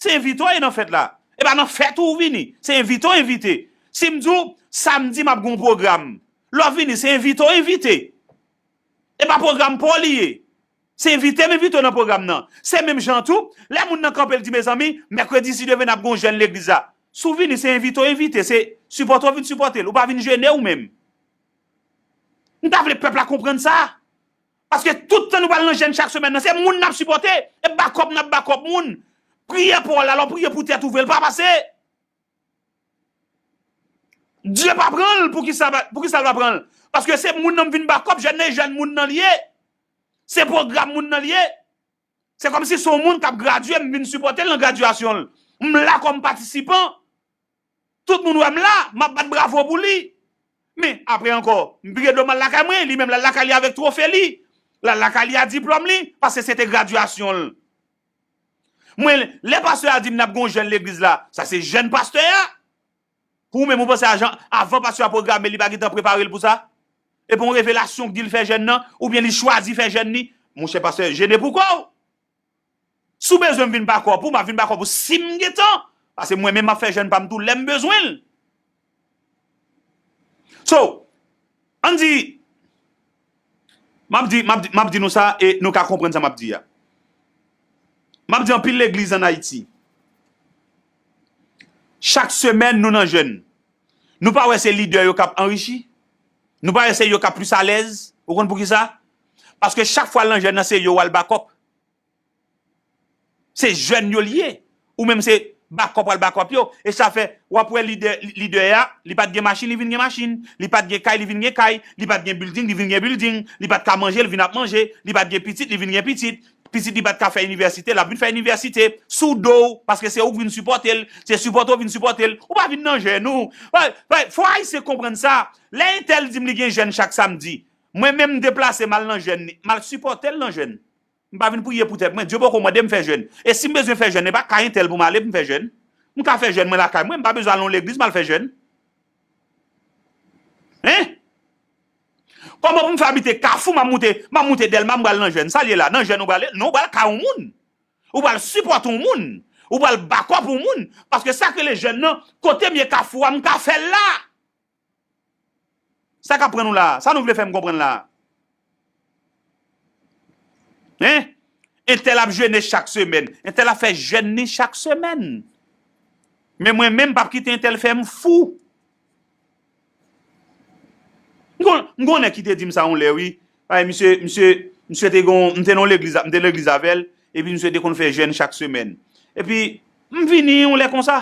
Se envite w ye nan fèt la. E pa nan fèt ou w vini. Se envite w envite. Si m di w, samdi m ap gen yon pwogram. Lè w vini, se envite w envite. E pa pwogram pa w li ye. Se envite m envite w nan pwogram nan. Se menm jan tou, lè moun nan kanpe l di, mezanmi, mèkredi si Dye vle n ap gen yon jèn legliz la. Si w vini, se envite w envite, se sipòte w vin sipòte l. Ou pa vin jene ou menm. M ta vle pèp la konprann sa. Paske tout tan nou pral nan jèn chak semèn nan, se moun n ap sipòte. E bakòp n ap bakòp moun. Priyè pa w la, lè w priye pou tèt ou vre, l pa pase. Dye pa pran l, poukisa, poukisa l pa pran l? Paske se moun nan m vin bakòp, jèn nan e jèn moun nan l ye. Se pwogram moun nan l ye. Se kòmsi se yon moun k ap gradye, m vin sipòte l nan gradyasyon l. M la kòm patisipan. Tout moun wè m la, m ap bat bravo pou li. Men, apre ankò, m vire do m al lakay mwen, li menm l al lakay li avèk twofe li. L al lakay li a diplòm li, paske se te gradyasyon l. Mwen, lè pastè a di m n ap gen yon jèn legliz la, sa se jèn pastè a. Pou ou menm, ou panse ajan, avan pastè a pwograme, li pa gentan prepare l pou sa? Epi yon revelasyon k di l fè jèn nan, oubyen li chwazi fè jèn li? Monchè pastè, jene pou kò w. Si w bezwen m vin bakòp ou, m ap vin bakòp ou si m gen tan. Paske mwen menm m ap fè jèn pa m tou lè m bezwen l. So, ann di, m ap di, m ap di, m ap di nou sa e nou ka konprann sa m ap di a. M ap di anpil legliz ann Ayiti. Chak semèn nou nan jèn. Nou pa wè se lidè yo k ap anrichi? Nou pa wè se yo k ap plis alèz? Ou konn poukisa? Paske chak fwa l nan jèn nan se yo w al bakòp. Se jèn yo l ye. Ou menm se bakòp w al bakòp yo. E sa fè, w ap wè lidè, lidè a, li pa t gen machin, li vin gen machin. Li pa t gen kay, li vin gen kay. Li pa t gen bilding, li vin gen bilding. Li pa t ka manje, li vin ap manje. Li pa t gen pitit, li vin gen pitit. Pitit li pa t ka fè inivèsite, l ap vin fè inivèsite. Sou do w, paske se ou k vin sipòte l. Se sipòte w vin sipòte l. Ou pa vin nan jèn ou. Fò Ayisyen konprann sa. Lè entèl di m li gen jèn chak samdi, mwen menm m deplase m al nan jèn li. M al sipòte l nan jèn. M pa vin priye pou tèt mwen. Dye poko mande m fè jèn. E si m bezwen fè jèn, e pa kay entèl pou m ale pou m fè jèn. M ka fè jèn mwen lakay mwen, m pa bezwen al nan yon legliz m al fè jèn. Hein? Kòman pou m fè abite Kafou, m ap moute, m ap moute Dèlma, m pral nan jèn? Sa l ye la? Nan jèn ou prale? Non, ou pral kay yon moun. Ou pral sipòte yon moun. Ou pral bakòp yon moun. Paske sa k rele jèn nan, kote m ye Kafou a, m ka fè l la. Sa k ap pran nou la? Sa nou vle fè m konprann la? Hein? Entèl ap jene chak semèn. Entèl ap fè jèn li chak semèn. Men mwen menm, m p ap kite entèl fè m fou. M gon, m gon nèg ki te di m sa yon lè, wi. Ay, misye, misye, misye te gon, m te nan legliz, m te legliz avè l, epi misye te konn fè jèn chak semèn. Epi, m vini yon lè konsa.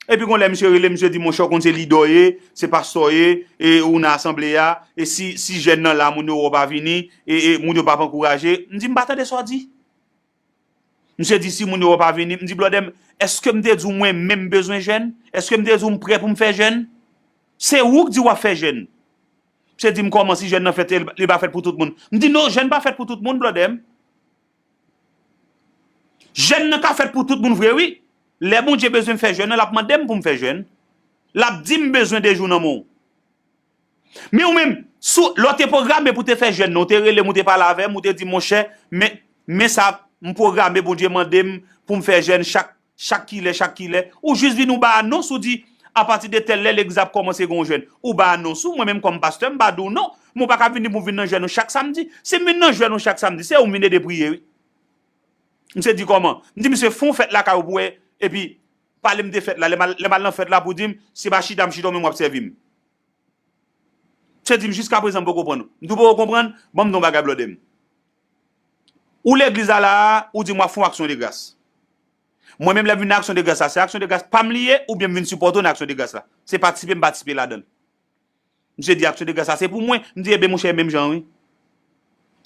Epi gon lè misye rele, misye di, monchè, w konn se lidè w ye, se pastè w ye, e ou nan asanble a, e si, si jèn nan la, moun yo wè w pa vini, e, e moun yo p ap ankouraje. M di, m pa tande sa w di. Misye di, si moun yo wè w pa vini, m di, blòdè m, èske m te di w mwen menm m bezwen jèn? Èske m te di w m prè pou m fè jèn? Se ou k di w ap fè jèn. Misye di m, kòman si jèn nan fèt, li pa fèt pou tout moun? M di, non, jèn pa fèt pou tout moun, blòdè m. Jèn nan ka fèt pou tout moun vre, wi. Lè Bondye bezwen m fè jèn nan, l ap mande m pou m fè jèn. L ap di m bezwen de jou nan men w. Men ou menm, si w, lè w te pwograme pou w te fè jèn nan, ou te rele m, ou te pale avè m, ou te di, monchè, men, men sa m pwograme, Bondye mande m pou m fè jèn chak, chak kilè, chak kilè. Ou jis vin ou bay anons, ou di, apati de tèl lè, legliz ap kòmanse gen yon jèn. Ou bay anons ou, mwen menm kòm pastè, m pa di w non. Men w pa ka vin di pou m vin nan jèn ou chak samdi. Si m vin nan jèn ou chak samdi, se ou m vin ede priye, wi. Misye di kòman? M di misye fè yon fèt lakay ou pou wè, epi pale m de fèt la. Lè m al, lè m al nan fèt la pou di m, se pa chita m chita ou menm w ap sèvi m. Misye di m, jiskaprezan m poko konprann ou. M di w poko konprann, ban m di w yon bagay blòdè m. Ou legliz la la a, ou di m w ap fè yon aksyon de gras. Mwen menm lè m vin nan aksyon de gras la, se aksyon de gras pa m li ye, oubyen m vin sipòte w nan aksyon de gras la. Se patisipe m patisipe ladan l. Misye di aksyon de gras la se pou mwen, m di ebyen monchè e menm jan wi.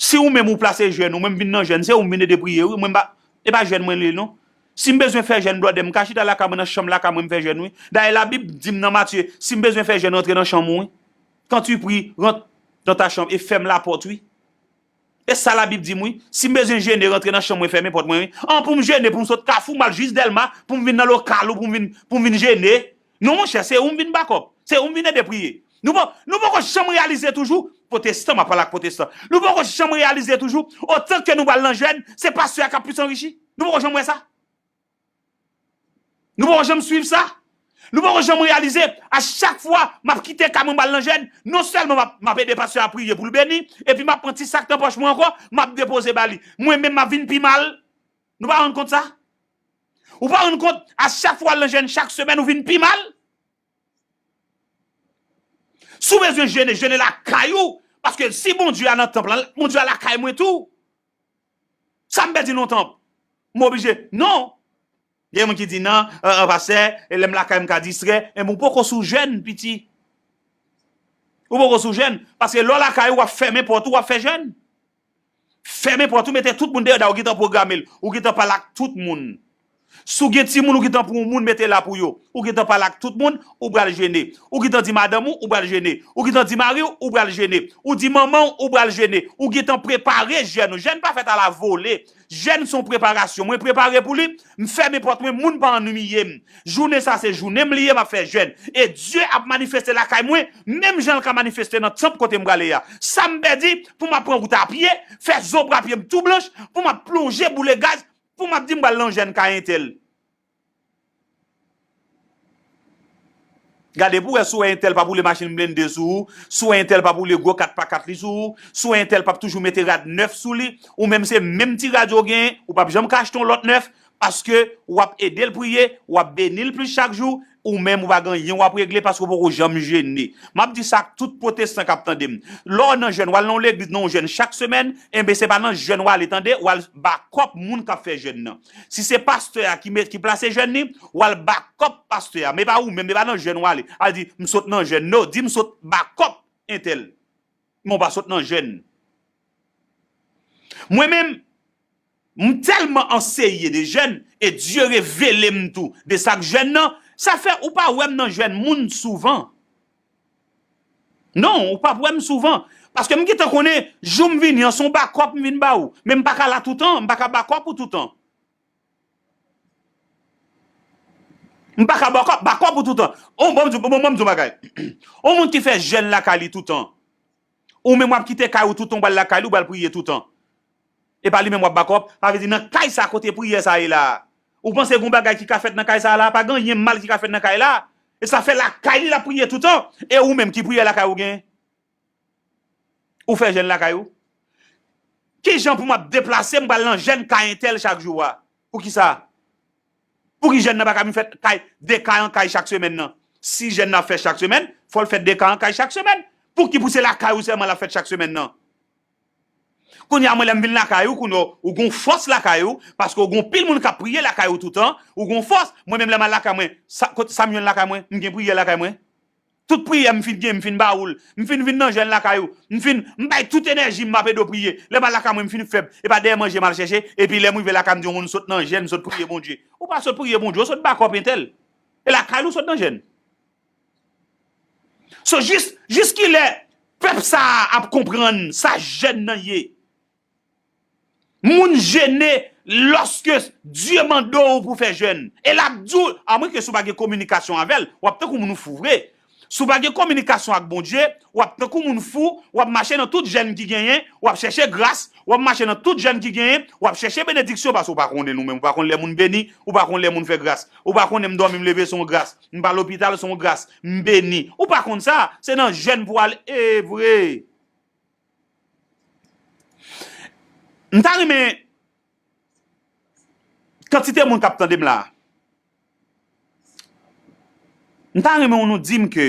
Si ou menm ou plase jèn ou, mwen m vin nan jèn, se ou m vin ede priye wi, mwen m pa, e pa jèn mwen li ye non. Si m bezwen fè jèn blòdè, m ka chita lakay mwen nan chanm lakay mwen m fè jèn wi. Dayè Labib di m nan Matye, si m bezwen fè jèn rantre nan chanm ou wi. Quand tu pries, rentre dans ta chambre et ferme la porte wi. E sa Labib di m wi. Si m bezwen jene, rantre nan chanm mwen, fèmen pòt mwen wi. An pou m jene, pou m sot Kafou, m al jis Dèlma, pou m vin nan lokal ou, pou m vin, pou m vin jene. Non monchè, se ou m vin bakòp. Se ou m vin ede priye. Nou pa, nou poko janm reyalize toujou, pwotestan, m ap pale ak pwotestan. Nou poko janm reyalize toujou, otan ke nou pral nan jèn, se pastè a k ap plis anrichi. Nou poko janm wè sa? Nou poko janm swiv sa? Nou poko janm reyalize, a chak fwa m ap kite kay mwen m al nan jèn, non sèlman m ap, m ap ede pastè a priye pou l beni, epi m ap pran ti sa k nan pòch mwen ankò, m ap depoze ba li. Mwen menm m ap vin pi mal. Nou pa rann kont sa? Ou pa rann kont, a chak fwa w al nan jèn chak semèn, ou vin pi mal? Si w bezwen jene, jene lakay ou. Paske si Bondye a nan tanp lan, Bondye a lakay mwen tou. Sa m pèdi nan tanp? M oblije? Non. Gen moun ki di, "Non, an, an, pastè, lè m lakay m ka distrè." Enben, ou poko sou jèn, piti. Ou poko sou jèn. Paske lè w lakay ou, w ap fèmen pòt ou, w ap fè jèn. Fèmen pòt ou, mete tout moun deyò, dayè ou gentan pwograme l. Ou gentan pale ak tout moun. Si w gen timoun, ou gentan pran yon moun, mete la pou yo. Ou gentan pale ak tout moun, ou pral jene. Ou gentan di madanm ou, ou pral jene. Ou gentan di mari w, ou pral jene. Ou di manman w, ou pral jene. Ou gentan prepare jèn ou. Jèn pa fèt a la vole. Jèn se yon preparasyon. Mwen prepare pou li, m fèmen pòt mwen, moun pa annuiye m. Jounen sa se jounen m li ye, m ap fè jèn. E Dye ap manifeste lakay mwen, menm jan l ka manifeste nan tanp kote m prale a. Sa m pèdi pou m ap pran wout a pye, fè zonb a pye m tou blanch, pou m ap plonje boule gaz, pou m ap di m pral nan jèn kay entèl. Gade pou wè si w wè entèl p ap woule machin blende sou ou, si w wè entèl p ap woule gwo kat pa kat li sou ou, si w wè entèl p ap toujou mete rad nèf sou li, ou menm se menm ti rad yo genyen, ou p ap janm ka achte yon lòt nèf, paske w ap ede l priye, w ap beni l plis chak jou, ou menm ou pa gen anyen w ap regle paske w poko janm jene. M ap di sa ak tout pwotestan k ap tande m. Lè w nan jèn, w al nan yon legliz, nan yon jèn chak semèn, enben se pa nan jèn w ale tande, w al bakòp moun k ap fè jèn nan. Si se pastè a ki met, ki plase jèn li, w al bakòp pastè a, men pa ou menm, men pa nan jèn w ale. Al di, "M sot nan jèn." Non, di, "M sot bakòp entèl." Men w pa sot nan jèn. Mwen menm, m tèlman anseye de jèn, e Dye revele m tou de sa k jèn nan, sa fè ou pa wè m nan jèn moun souvan. Non, ou p ap wè m souvan. Paske m gentan konnen, jou m vini an, se yon bakòp m vin ba ou. Men m pa ka la toutan, m pa ka bakòp ou toutan. M pa ka bakòp, bakòp ou toutan. On, bon, m di, bon, bon, m di yon bagay. On moun ki fè jèn lakay li toutan. Ou menm w ap kite kay ou toutan, ou pral lakay li, ou pral priye toutan. E pa li menm w ap bakòp, sa vle di nan kay sa kote priyè sa ye la. Ou panse gen yon bagay ki ka fèt nan kay sa la? Pa gen anyen mal ki ka fèt nan kay la. E sa fè lakay li l ap priye toutan. E ou menm ki priyè lakay ou gen? Ou fè jèn lakay ou? Kijan pou m ap deplase, m pral nan jèn kay entèl chak jou a? Poukisa? Pouki jèn nan pa ka vin fè kay, de kay an kay chak semèn nan? Si jèn nan ap fè chak semèn, fò l fè de kay an kay chak semèn. Pouki pou se lakay ou sèlman l ap fèt chak semèn nan? Kounye a mwen lè m vin lakay ou, kounye a ou gon fòs lakay ou, paske ou gon pil moun k ap priye lakay ou toutan, ou gon fòs. Mwen menm lè m al lakay mwen, sa, kot, sa m jwenn lakay mwen? M gen priyè lakay mwen. Tout priyè m fin gen, m fin ba ou l. M fin vin nan jèn lakay ou. M fin, m bay tout enèji m, m ap ede w priye. Lè m al lakay mwen, m fin fèb. E pa dèyè manje m al chèche. Epi lè m rive lakay, m di yon moun sot nan jèn, m sot priye Bondye. Ou pa sot priye Bondye, ou sot bakòp entèl. E lakay ou sot nan jèn. So, jis, jiskilè pèp sa a ap konprann sa jèn nan ye? Moun jene lòske Dye mande w pou fè jèn. E l ap di w, amwenke si w pa gen kominikasyon avè l, w ap tankou moun ou fou vre. Si w pa gen kominikasyon ak Bondye, w ap tankou moun fou, w ap mache nan tout jèn ki genyen, w ap chèche gras, w ap mache nan tout jèn ki genyen, w ap chèche benediksyon, paske w pa konnen nou menm, ou pa konn lè moun beni, ou pa konn lè moun fè gras. Ou pa konnen m dòmi, m leve se yon gras, m pa lopital se yon gras, m beni. Ou pa konn sa, se nan jèn pou w ale, e vre. M ta renmen kantite moun k ap tande m la. M ta renmen nou di m ke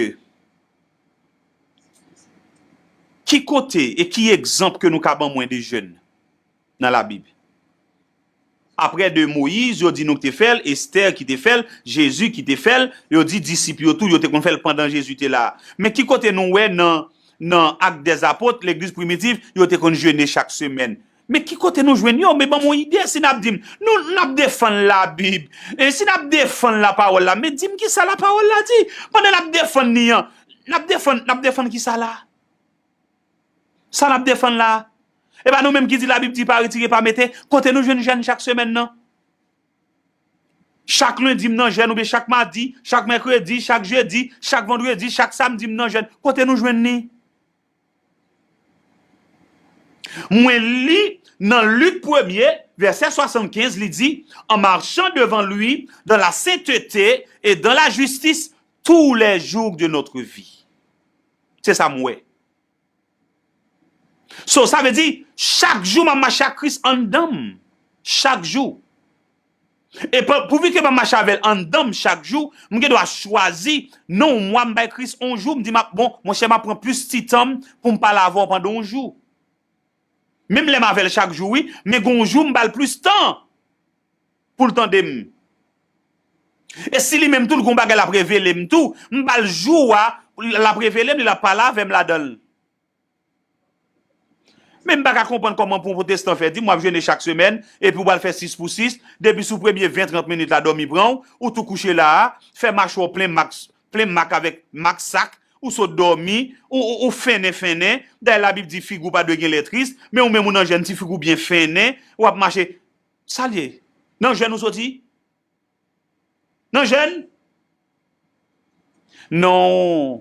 ki kote e ki egzanp ke nou ka ban mwen de jèn nan Labib. Apre de Moyiz, yo di nou ki te fè l, Estè ki te fè l, Jezi ki te fè l, yo di disip yo tou, yo te konn fè l pandan Jezi te la. Men ki kote nou wè nan, nan Actes des Apôtres, legliz primitif, yo te konn jene chak semèn? Men ki kote nou jwenn yo? Men ban m yon ide, si n ap di m, nou, n ap defann Labib, e si n ap defann lapawòl la, men di m kisa lapawòl la di. Pandan n ap defann li an, n ap defann, n ap defann kisa la? Sa n ap defann la? E pa nou menm ki di Labib di pa retire, pa mete? Kote nou jwenn jèn chak semèn nan? Chak lendi m nan jèn, oubyen chak madi, chak mèkredi, chak jedi, chak vandredi, chak samdi m nan jèn. Kote nou jwenn li? Mwen li nan Lik premye, vèsè swasannkenz, li di, en marchant devant lui dans la sainteté et dans la justice tous les jours de notre vie. Se sa m wè. So, sa vle di, chak jou m ap mache ak Kris anndan m. Chak jou. E pa, pouvi ke m ap mache avè l anndan m chak jou, m gen dwa chwazi, nan yon mwa m bay Kris yon jou, m di, m ap, bon, monchè, m ap pran plis ti tan m pou m pale avè w pandan yon jou. Menm lè m avè l chak jou, wi, men gen yon jou m ba l plis tan pou l tande m. E si li menm tou, l gen yon bagay l ap revele m tou, m ba l jou a, l ap revele m, li l ap pale avè m ladan l. Men m pa ka konprann kòman pou yon pwotestan fè di m w ap jene chak semèn, epi w pral fè sis pou sis, depi sou premye ven trant minit la dòmi pran w, ou tou kouche la a, fè machwè w plen mak, plen mak avèk mak sak, ou sot dòmi, ou, ou, ou fennen, fennen, dayè Labib di figi w pa dwe gen lè tris, men ou menm ou nan jèn, ti figi w byen fennen, w ap mache. Sa l ye? Nan jèn ou soti? Nan jèn? Non.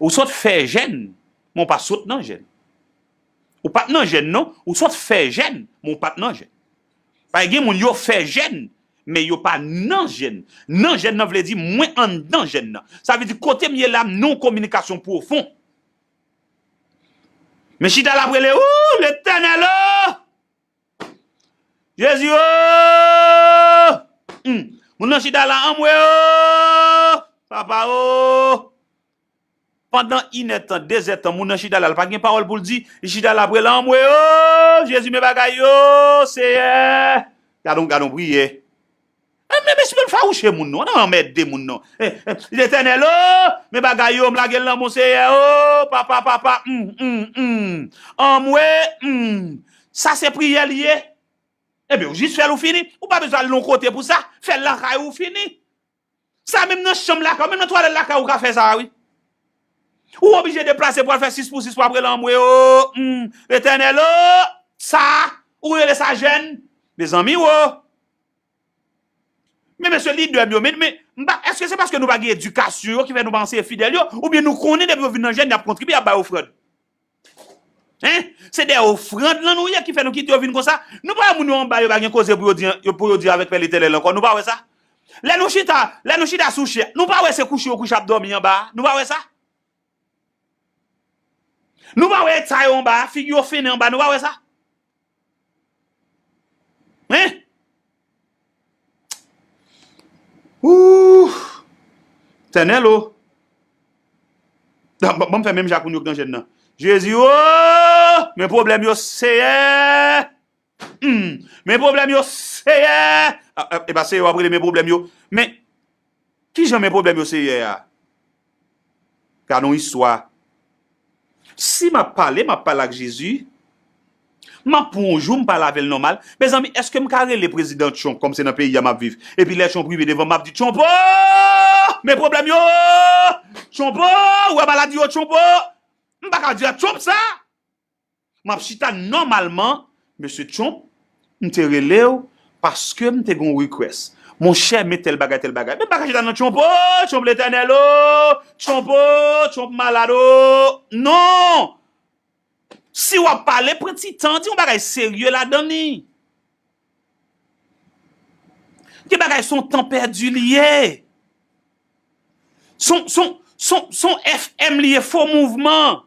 Ou sot fè jèn, men w pa sot nan jèn. Ou pa t nan jèn, non. Ou sot fè jèn, men w pa t nan jèn. Paske gen moun yo fè jèn, men yo pa nan jèn. Nan jèn nan vle di mwen anndan jèn nan. Sa vle di kote m ye la, m nan yon kominikasyon pwofon. Men chita l ap rele, ou, Letènèl, o! Jezi o! Hmm. Moun nan chita la, anmwe o! Papa o! Pandan inèdtan, dezèdtan, moun nan chita la, l pa gen pawòl pou l di, li chita la ap rele, anmwe o! Jezi, men bagay yo, Seyè! Gade yon, gade yon priyè. Eh, men, men, men, fawouche moun non, nan anmède moun non. Eh, eh, Letènèl o, men bagay yo, m lage l nan men w Seyè o, papa, papa, hmm, hmm, hmm. Anmwe, hmm. Sa se priyè li ye. Ebyen, ou jis fè l ou fini. Ou pa bezwen al nan yon kote pou sa. Fè l lakay ou fini. Sa menm nan chanm lakay ou, menm nan twalèt lakay ou, ou ka fè sa, wi. Ou oblije deplase pou al fè sis pou sis pou ap rele anmwe o, hmm, Letènèl o, sa, ou rele sa jèn. Mezanmi wo. Men mesye lidè m yo, men, men, m pa, èske se paske nou pa gen edikasyon yo ki fè nou pa anseye fidèl yo, oubyen nou konnen depi yo vin nan jèn, y ap kontribye, y ap bay ofrann? Hein? Se de ofrann lan nou ye ki fè nou kite yo vin konsa. Nou pa wè moun yo anba yo pa gen koze pou yo di, yo, pou yo di avèk Pè Letènèl ankò. Nou pa wè sa? Lè nou chita, lè nou chita sou chè, nou pa wè se kouche yo kouche ap dòmi anba a? Nou pa wè sa? Nou pa wè eta yo anba a, figi yo fennen anba, nou pa wè sa? Hein? Ouh! Letènèl o! Ban, ban, ban m fè menm jan ak moun yo k nan jèn nan. Jezi o! Men pwoblèm yo, Seyè! Hmm, men pwoblèm yo, Seyè! A, a, e pa Seyè w ap rele men pwoblèm yo. Men, kijan men pwoblèm yo, Seyè a? Gade yon istwa. Si m ap pale, m ap pale ak Jezi. M ap pran yon jou, m pale avè l nòmal. Mezanmi, èske m ka rele prezidan Trump, kòm se nan peyi a m ap viv, epi lè Trump rive devan m, m ap di, Trump o! Men pwoblèm yo! Trump o! Ou wè maladi yo, Trump o! M pa ka di a Trump sa! M ap chita nòmalman, Mesye Trump, m te rele w paske m te gen yon request. Monchè, men tèl bagay, tèl bagay. Men m pa ka chita nan Trump o, Trump Letènèl o, Trump o, Trump malad o. Non! Si w ap pale, pran ti tan, di yon bagay serye ladan li. Gen bagay se yon tan pèdi li ye. Se yon, se yon, se yon, se yon F M li ye, fo mouvman.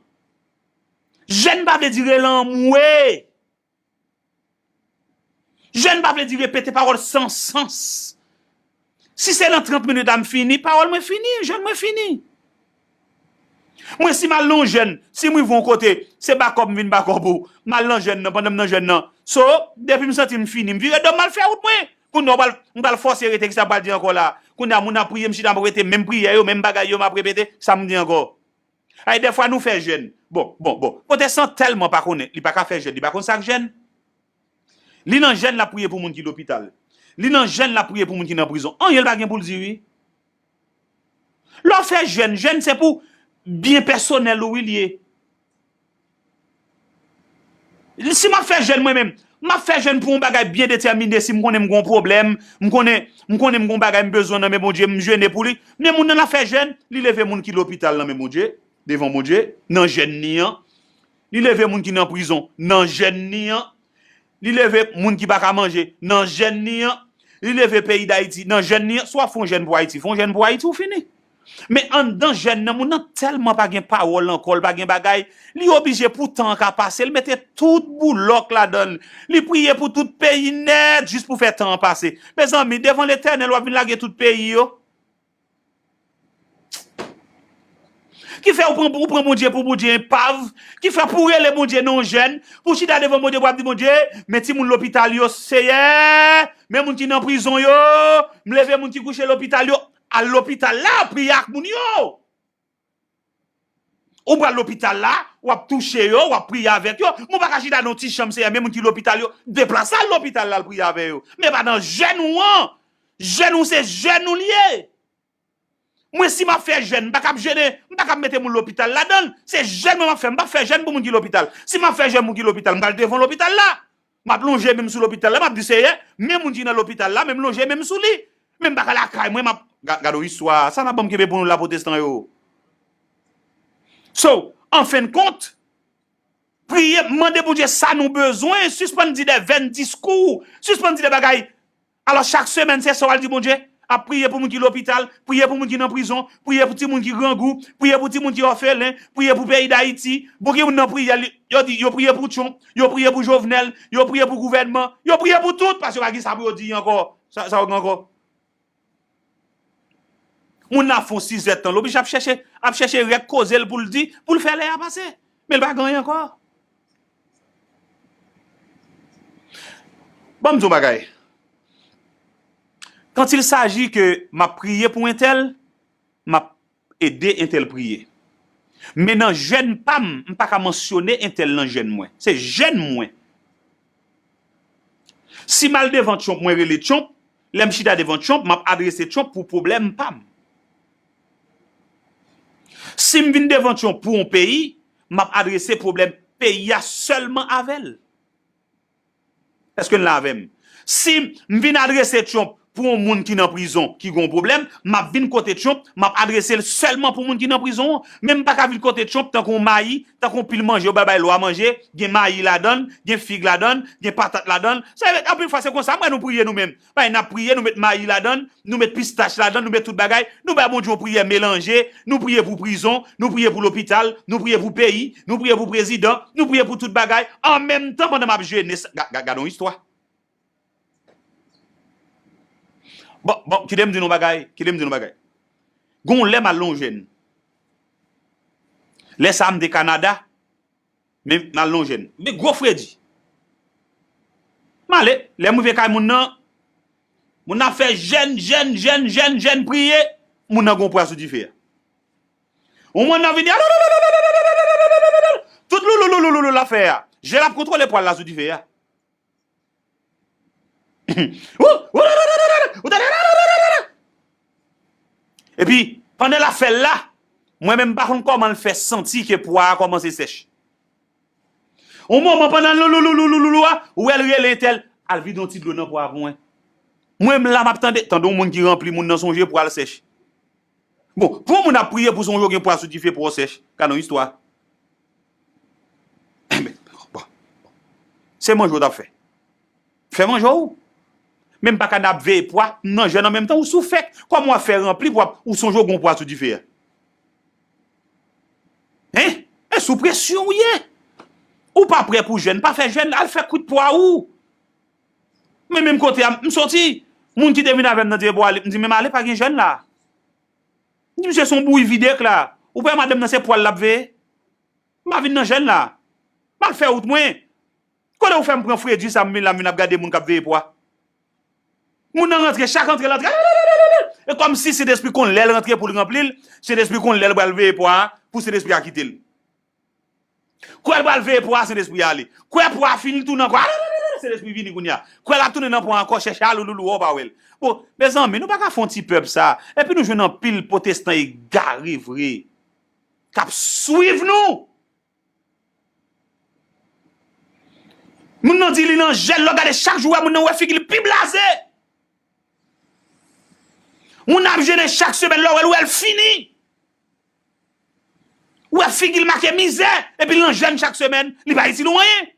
Jèn pa vle di rele anmwe. Jèn pa vle di repete pawòl san sans. Si se nan trant minit la m fini, pawòl mwen fini, jèn mwen fini. Mwen, si m al nan yon jèn, si m rive yon kote, se bakòp m vin bakòp ou. M al nan jèn nan, pandan m nan jèn nan. So, depi m santi m fini, m vire do m al fè wout mwen. Kounye a, m pral, m pral fòse rete, kisa m pral di ankò la? Kounye a, moun ap priye, m chita, m ap rete, menm priyè yo, menm bagay yo, m ap repete, sa m di ankò? Ay, dèfwa nou fè jèn. Bon, bon, bon. Pwotestan tèlman pa konnen, li pa ka fè jèn, li pa konn sa k jèn. Li nan jèn, l ap priye pou moun ki lopital. Li nan jèn, l ap priye pou moun ki nan prizon. Anyen l pa gen pou l di, wi. Lè w fè jèn, jèn se pou byen pèsonèl ou, wi, l ye. Si m ap fè jèn mwen menm, m ap fè jèn pou yon bagay byen detèmine, si m konnen m gen yon pwoblèm, m konnen, m konnen m gen yon bagay m bezwen nan men Bondye, m jene pou li. Men moun nan ap fè jèn, li leve moun ki lopital nan men Bondye, devan Bondye, nan jèn li an. Li leve moun ki nan prizon, nan jèn li an. Li leve moun ki pa ka manje, nan jèn li an. Li leve peyi Dayiti, nan jèn li an. Si w ap fè yon jèn pou Ayiti, fè yon jèn pou Ayiti, ou fini. Men anndan jèn nan, moun nan tèlman pa gen pawòl ankò, l pa gen bagay, li oblije pou tan an ka pase, l mete tout boulòk ladan l. Li priye pou tout peyi nèt jis pou fè tan an pase. Mezanmi, devan Letènèl, w ap vin lage tout peyi yo. Ki fè ou pran, ou pran Bondye pou Bondye enpav, ki fè pou w rele Bondye nan yon jèn, pou w chita devan Bondye, pou w ap di, Bondye, men timoun lopital yo, Seyè, men moun ki nan prizon yo, m leve moun ki kouche lopital yo, al lopital la, priye ak moun yo. Ou pral lopital la, w ap touche yo, w ap priye avèk yo. Men w pa ka chita nan yon ti chanm, Seyè, men moun ki lopital yo, deplase al lopital la, al priye avè yo. Men pa nan jèn ou an. Jèn ou se jèn ou l ye. Mwen, si m ap fè jèn, m pa ka ap jene, m pa ka ap mete moun lopital ladan l. Se jèn mwen m ap fè, m p ap fè jèn pou moun ki lopital. Si m ap fè jèn moun ki lopital, m pral devan lopital la. M ap lonje men m sou lopital la, m ap di, Seyè, men moun ki nan lopital la, men m lonje men m sou li. Men m pa ka lakay mwen, m ap, ga-, gade yon istwa, sa n ap ban m kenbe pou nou la, pwotestan yo. So, an fen de kont, priye, mande Bondye sa nou bezwen, sispann di de vèn diskou, sispann di de bagay. Alò, chak semèn, se sa w al di Bondye, ap priye pou moun ki lopital, priye pou moun ki nan prizon, priye pou timoun ki grangou, priye pou timoun ki òfelen, priye pou peyi Dayiti. Bon, gen moun nan priyè, li, yo di, yo priye pou Trump, yo priye pou Jovenel, yo priye pou gouvènman, yo priye pou tout, paske yo pa gen sa pou yo di ankò. Sa, sa yo gen ankò? Moun nan ap fè yon sizèt tan, l oblije ap chèche, ap chèche rèk koze l pou l di, pou l fè lè a pase. Men l pa gen anyen ankò. Ban m di w yon bagay. Quand il s'agit que m ap priye pou entèl, m ap ede entèl priye. Men nan jèn pa m, m pa ka mansyone entèl nan jèn mwen. Se jèn mwen. Si m al devan Trump, mwen rele Trump, lè m chita devan Trump, m ap adrese Trump pou pwoblèm pa m. Si m vin devan Trump pou yon peyi, m ap adrese pwoblèm peyi a sèlman avè l. Èske n la avè m? Si m vin adrese Trump pou yon moun ki nan prizon, ki gen yon pwoblèm, m ap vin kote Trump, m ap adrese l sèlman pou moun ki nan prizon an. Men m pa ka vin kote Trump tankou yon mayi, tankou yon pil manje, yo bay, bay lwa manje, gen mayi ladan l, gen fig ladan l, gen patat ladan l. Se, anpil fwa, se konsa m wè nou priye nou menm. Bay, n ap priye, nou met mayi ladan l, nou met pistach ladan l, nou met tout bagay, nou bay Bondye yon priyè melanje, nou priye pou prizon, nou priye pou lopital, nou priye pou peyi, nou priye pou prezidan, nou priye pou tout bagay, an menm tan pandan m ap jene, sa, ga-, ga-, gade yon istwa. Bon, bon, kite m di nou bagay, kite m di nou bagay. Gon lè m al lonje n. Lè sa a m te Kanada, men m al lonje n. Men gwo fredi. M ale, lè m rive kay moun nan, moun nan ap fè jèn, jèn, jèn, jèn, jèn priye, moun nan gon pwa sou dife a. Yon moun nan vini, tout loulou, loulou, loulou l ap fè a. Je l ap kontwole pwa l la sou dife a. Epi, pandan l ap fè l la, mwen menm m pa konn kòman l fè santi ke pwa a kòmanse sèch. Yon moman pandan l loulou a, ou wè l rele entèl, al vide yon ti dlo nan pwa a pou mwen. Mwen m la m ap tande, tande yon moun ki ranpli, moun nan sonje pwa l sèch. Bon, pou yon moun ap priye pou sonje w gen pwa sou dife, pwa w sèch, gade yon istwa. Enben, bon. Se manje w t ap fè. Fè manje w. Men m pa ka n ap veye pwa, m nan jèn an menm tan, ou sou fèk. Kòman w ap fè ranpli pwa, ou sonje w gen pwa sou dife a? Hein? E sou presyon w ye. Ou pa prè pou jèn, pa fè jèn, al fè kwit pwa ou. Men menm kote a, m soti, moun ki te vin avè m nan te pou ale, m di, men m ale, pa gen jèn la. M di, misye se yon bouyi vide k la. Ou pa wè madanm nan se pwa l l ap veye? M pa vin nan jèn la. M al fè wout mwen. Kote ou fè m pran fredi sa m vin la m vin ap gade moun k ap veye pwa? Moun nan rantre, chak antre l antre. E kòmsi Sentespri konn lè l rantre pou l ranpli l, Sentespri konn lè l pral veye pwa a pou Sentespri a kite l. Kwè l pral veye pwa a, Sentespri a ale. Kwè pwa a fini tounen ankò. Sentespri vini kounye a. Kwè l ap tounen nan pwa a ankò, chèche alouloulou, ou pa wè l. Bon, mezanmi, nou pa ka fè yon ti pèp sa. Epi nou jwenn anpil pwotestan egare vre k ap swiv nou. Moun nan di li nan jèn, lè w gade chak jou, wè moun nan wè figi l pi blaze. Moun nan ap jene chak semèn, lè w wè l, ou wè l fini. Ou wè figi l make mizè, epi l nan jèn chak semèn, li pa itil ou anyen.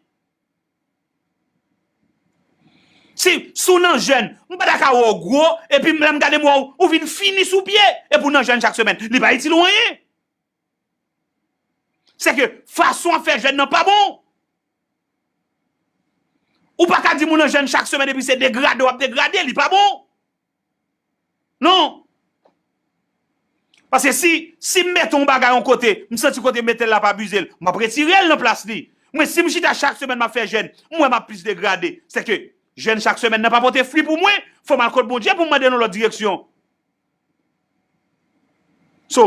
Si, si w nan jèn, m pa ta ka wè w gwo, epi lè m gade m wè w, ou vin fini sou pye, epi w nan jèn chak semèn, li pa itil ou anyen. Se ke fason w ap fè jèn nan pa bon. Ou pa ka di moun nan jèn chak semèn epi se degrade w ap degrade, li pa bon. Non. Paske si, si m mete yon bagay yon kote, m santi kote m mete l la pa abize l, m ap retire l nan plas li. Mwen, si m chita chak semèn m ap fè jèn, m wè m ap plis degrade. Se ke jèn chak semèn nan pa pote fwi pou mwen, fò m al kot Bondye pou m mande l yon lòt direksyon. So,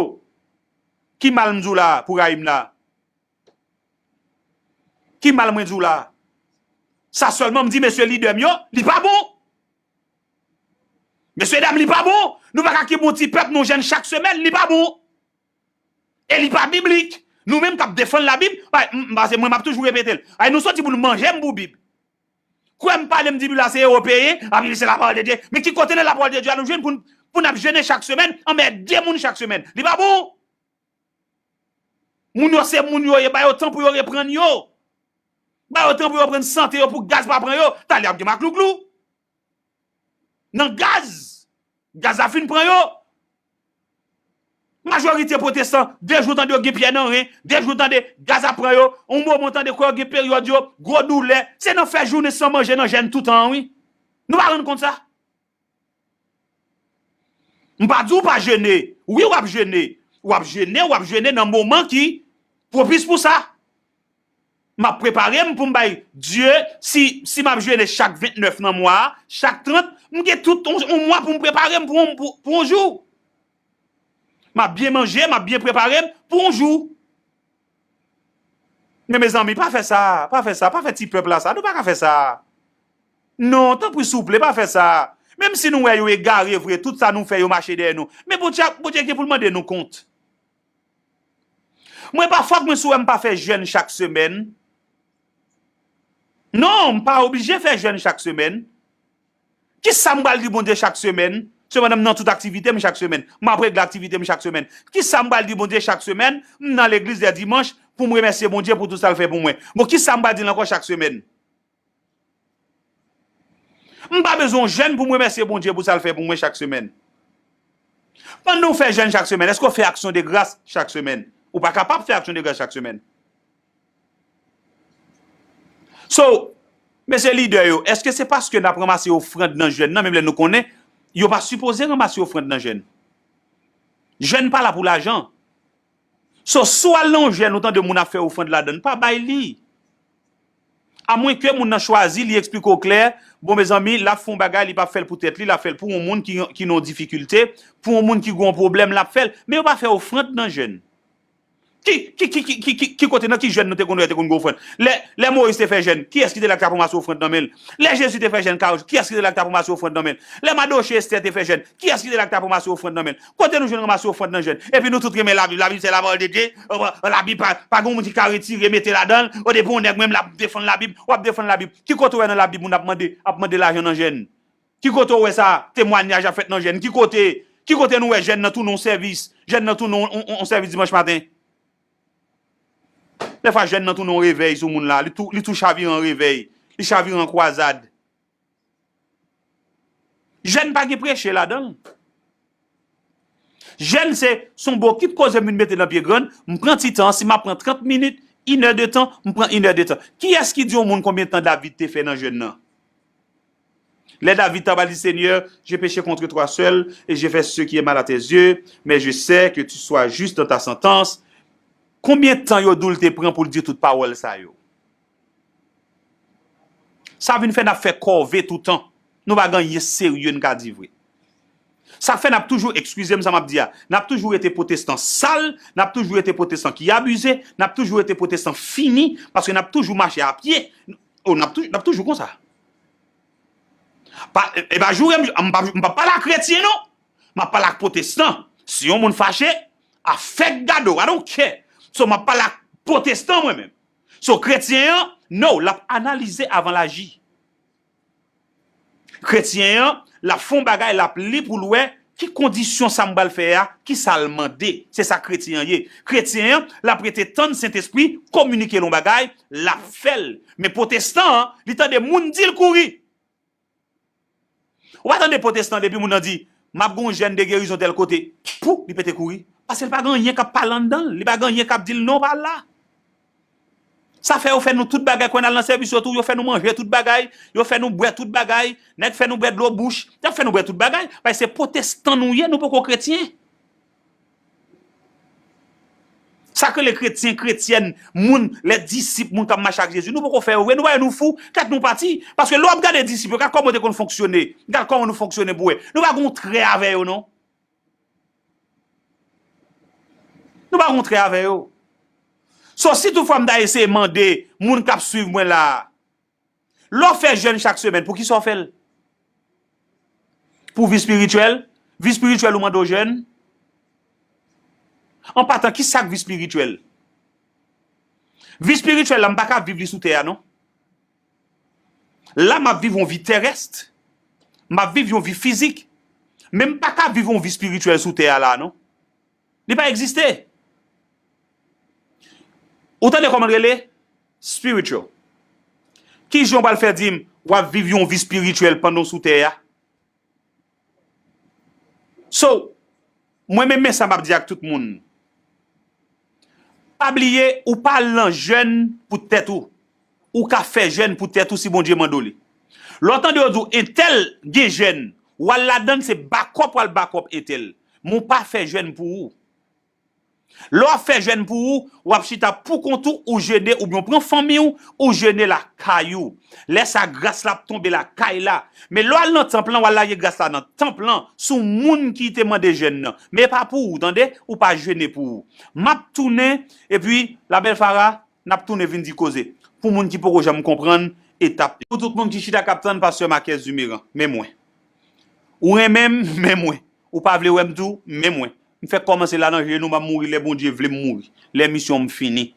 ki mal m di w la pou rayi m la? Ki mal mwen di w la? Sa sèlman m di mesye lidè m yo, li pa bon. Mesye dam, li pa bon. Nou pa ka kite yon ti pèp nou jèn chak semèn, li pa bon. E li pa biblik. Nou menm k ap defann Labib, ay, m, m, pase mwen m ap toujou repete l. Ay, nou soti pou nou manje m pou Bib. Kwè m pale m di Bib la se ewopeyen, a Bib se lapawòl de Dye. Men ki kote nan lapawòl de Dye a nou jwenn pou n, pou n ap jene chak semèn, anmède moun chak semèn? Li pa bon. Moun yo se moun yo ye, ba yo tan pou yo reprann yo. Ba yo tan pou yo reprann sante yo, pou gaz pa pran yo. Talè ap gen maklouklou. Nan gaz, gaz la fin pran yo. Majorite pwotestan, de jou tande yo gen pyè nan ren, de jou tande gaz ap pran yo, yon moman tande kwè yo gen peryòd yo, gwo doulè. Se nan fè jounen san manje nan jèn toutan an, wi. Nou pa rann kont sa? M pa di w pa jene. Wi, w ap jene. W ap jene, w ap jene nan moman ki pwopis pou sa. M ap prepare m pou m bay Dye, si, si m ap jene chak vennèf nan mwa a, chak trant, m gen tout yon, yon mwa pou m prepare m pou, pou, pou yon jou. M ap byen manje, m ap byen prepare m pou yon jou. Men mezanmi, pa fè sa, pa fè sa, pa fè ti pèp la sa, nou pa ka fè sa. Non, tanpri souple, pa fè sa. Menm si nou wè yo egare vre, tout sa nou fè yo mache dèyè nou. Men Bondye, Bondye gen pou l mande nou kont. Mwen pafwa mwen sou wè m pa fè jèn chak semèn. Non, m pa oblije fè jèn chak semèn. Kisa m pral di Bondye chak semèn? Sepandan m nan tout aktivite m chak semèn. M ap regle aktivite m chak semèn. Kisa m pral di Bondye chak semèn? M nan legliz lè dimanch pou m remèsye Bondye pou tout sa l fè pou mwen. Bon, kisa m pral di l ankò chak semèn? M pa bezwen yon jèn pou m remèsye Bondye pou sa l fè pou mwen chak semèn. Pandan w fè jèn chak semèn, èske w fè aksyon de gras chak semèn? Ou pa kapab fè aksyon de gras chak semèn. So, mesye lidè yo, èske se paske n ap ranmase ofrann nan jèn nan, menm lè nou konnen yo pa sipoze ranmase ofrann nan jèn? Jèn pa la pou lajan. So, si w al nan yon jèn, ou tande moun ap fè ofrann ladan l, pa bay li. Amwenke moun nan chwazi, li eksplike w klè, bon, mezanmi, l ap fè yon bagay, li p ap fè l pou tèt li, l ap fè l pou yon moun ki, ki nan yon difikilte, pou yon moun ki gen yon pwoblèm, l ap fè l. Men yo pa fè ofrann nan jèn. Ki, ki, ki, ki, ki, ki, ki kote, nan ki jèn nou te konn wè te konn gen ofrann? Lè, lè Moyiz te fè jèn, kiyès ki te la ki t ap ranmase ofrann nan men l? Lè Jezi te fè jèn, ka, kiyès ki te la ki t ap ranmase ofrann nan men l? Lè Madoche Estè te fè jèn, kiyès ki te la ki t ap ranmase ofrann nan men l? Kote nou jwenn ranmase ofrann nan jèn? Epi nou tout renmen Labib. Labib se lapawòl de Dye. Labib pa, pa gen moun ki ka retire, mete ladan l. O depi yon nèg menm l ap defann Labib, w ap defann Labib. Ki kote w wè nan Labib moun ap mande, ap mande lajan nan jèn? Ki kote w wè sa? Temwayaj ap fèt nan jèn. Ki kote, ki kote nou wè jèn nan tounen yon sèvis? Jèn nan tounen yon, yon, yon sèvis dimanch maten. Dèfwa jèn nan tounen yon revèy sou moun la. Li tou, li tou chavire an revèy. Li chavire an kwazad. Jèn pa gen preche ladan l. Jèn se, se yon bokit koze m vin mete nan pye grenn, m pran ti tan, si m ap pran trant minit, inè de tan, m pran inè de tan. Kiyès ki di yon moun konbyen tan David te fè nan jèn nan? Lè David ta pral di, Seigneur, j'ai péché contre toi seul, et j'ai fait ce qui est mal à tes yeux, mais je sais que tu sois juste dans ta sentence. Konbyen tan yo di w l te pran pou l di tout pawòl sa yo? Sa vin fè n ap fè kòve toutan. Nou pa gen anyen serye n ka di vre. Sa fè n ap toujou, eskize m sa m ap di a, n ap toujou rete pwotestan sal, n ap toujou rete pwotestan ki abize, n ap toujou rete pwotestan fini, paske n ap toujou mache a pye. O, n ap tou-, n ap toujou konsa. Pa, e pa joure m, m pa, m pa pale ak kretyen non. M ap pale ak pwotestan. Si yon moun fache, a fèk gade w, I don't care. So, m ap pale ak pwotestan mwen menm. So, kretyen an, no, l ap analize avan l aji. Kretyen an, l ap fè yon bagay, l ap li pou l wè ki kondisyon sa m pral fè a, ki sa l mande. Se sa kretyen an ye. Kretyen an, l ap rete tann Sentespri kominike l yon bagay, l ap fè l. Men pwotestan an, li tande moun di l kouri. Ou pa tande pwotestan depi moun nan di, "M ap gen yon jèn de gerizon tèl kote." Pou, li pete kouri. Paske li pa gen anyen k ap pale anndan l. Li pa gen anyen k ap di l, "Non, pa la." Sa fè yo fè nou tout bagay, kwen n al nan sèvis yo tou, yo fè nou manje tout bagay, yo fè nou bwè tout bagay, nèg fè nou bwè dlo bouch, y ap fè nou bwè tout bagay, paske se pwotestan nou ye, nou poko kretyen. Sa k rele kretyen, kretyèn, moun, lè disip, moun k ap mache ak Jezi, nou poko fè yo vre, nou pa wè nou fou, tèt nou pati. Paske lè w ap gade disip yo, gad kòman yo te konn fonksyone, gad kòman nou fonksyone pou wè. Nou pa gen yon trè avè yo, non. Nou pa gen yon trè avè yo. So, si toutfwa m ta eseye mande moun k ap swiv mwen la a, lè w fè jèn chak semèn, poukisa w fè l? Pou vi espirityèl? Vi espirityèl ou mande w jèn? An patan, ki sa k vi espirityèl? Vi espirityèl la, m pa ka viv li sou tè a, non. La, m ap viv yon vi terès. M ap viv yon vi fizik. Men m pa ka viv yon vi espirityèl sou tè a la, non. Li pa egziste. Ou tande kòman l rele? Spiritual. Ki jan w pral fè di m w ap viv yon vi espirityèl pandan w sou tè a? So, mwen menm men sa m ap di ak tout moun. Pa bliye, ou pa al nan jèn pou tèt ou. Ou ka fè jèn pou tèt ou si Bondye mande w li. Lè w tande yo di w entèl gen jèn, w al ladan l, se bakòp w al bakòp entèl. Men w pa fè jèn pou ou. Lè w ap fè jèn pou ou, w ap chita pou kont ou, ou jene, oubyen w pran fanmi w, ou jene lakay ou. Lè sa, gras la ap tonbe lakay la. Men lè w al nan tanp lan, w al lage gras la nan tanp lan, sou moun ki te mande jèn nan. Men e pa pou ou, tande, ou pa jene pou ou. M ap tounen, epi, Labèl Fara, n ap tounen vin di koze. Pou moun ki poko janm konprann etap yo. Pou tout moun ki chita k ap tann, pastè Marquez Dumeran, men mwen. Ou renmen m, men mwen. Ou pa vle wè m tou, men mwen. M fèk kòmanse la nan jenou, m ap mouri lè Bondye vle m mouri, lè misyon m fini.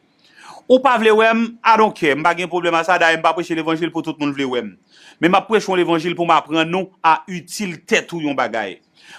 Ou pa vle wè m, I don't care, m pa gen pwoblèm a sa, dayè m pa preche levanjil pou tout moun vle wè m. Men m ap preche yon levanjil pou m aprann nou a itil tèt ou yon bagay.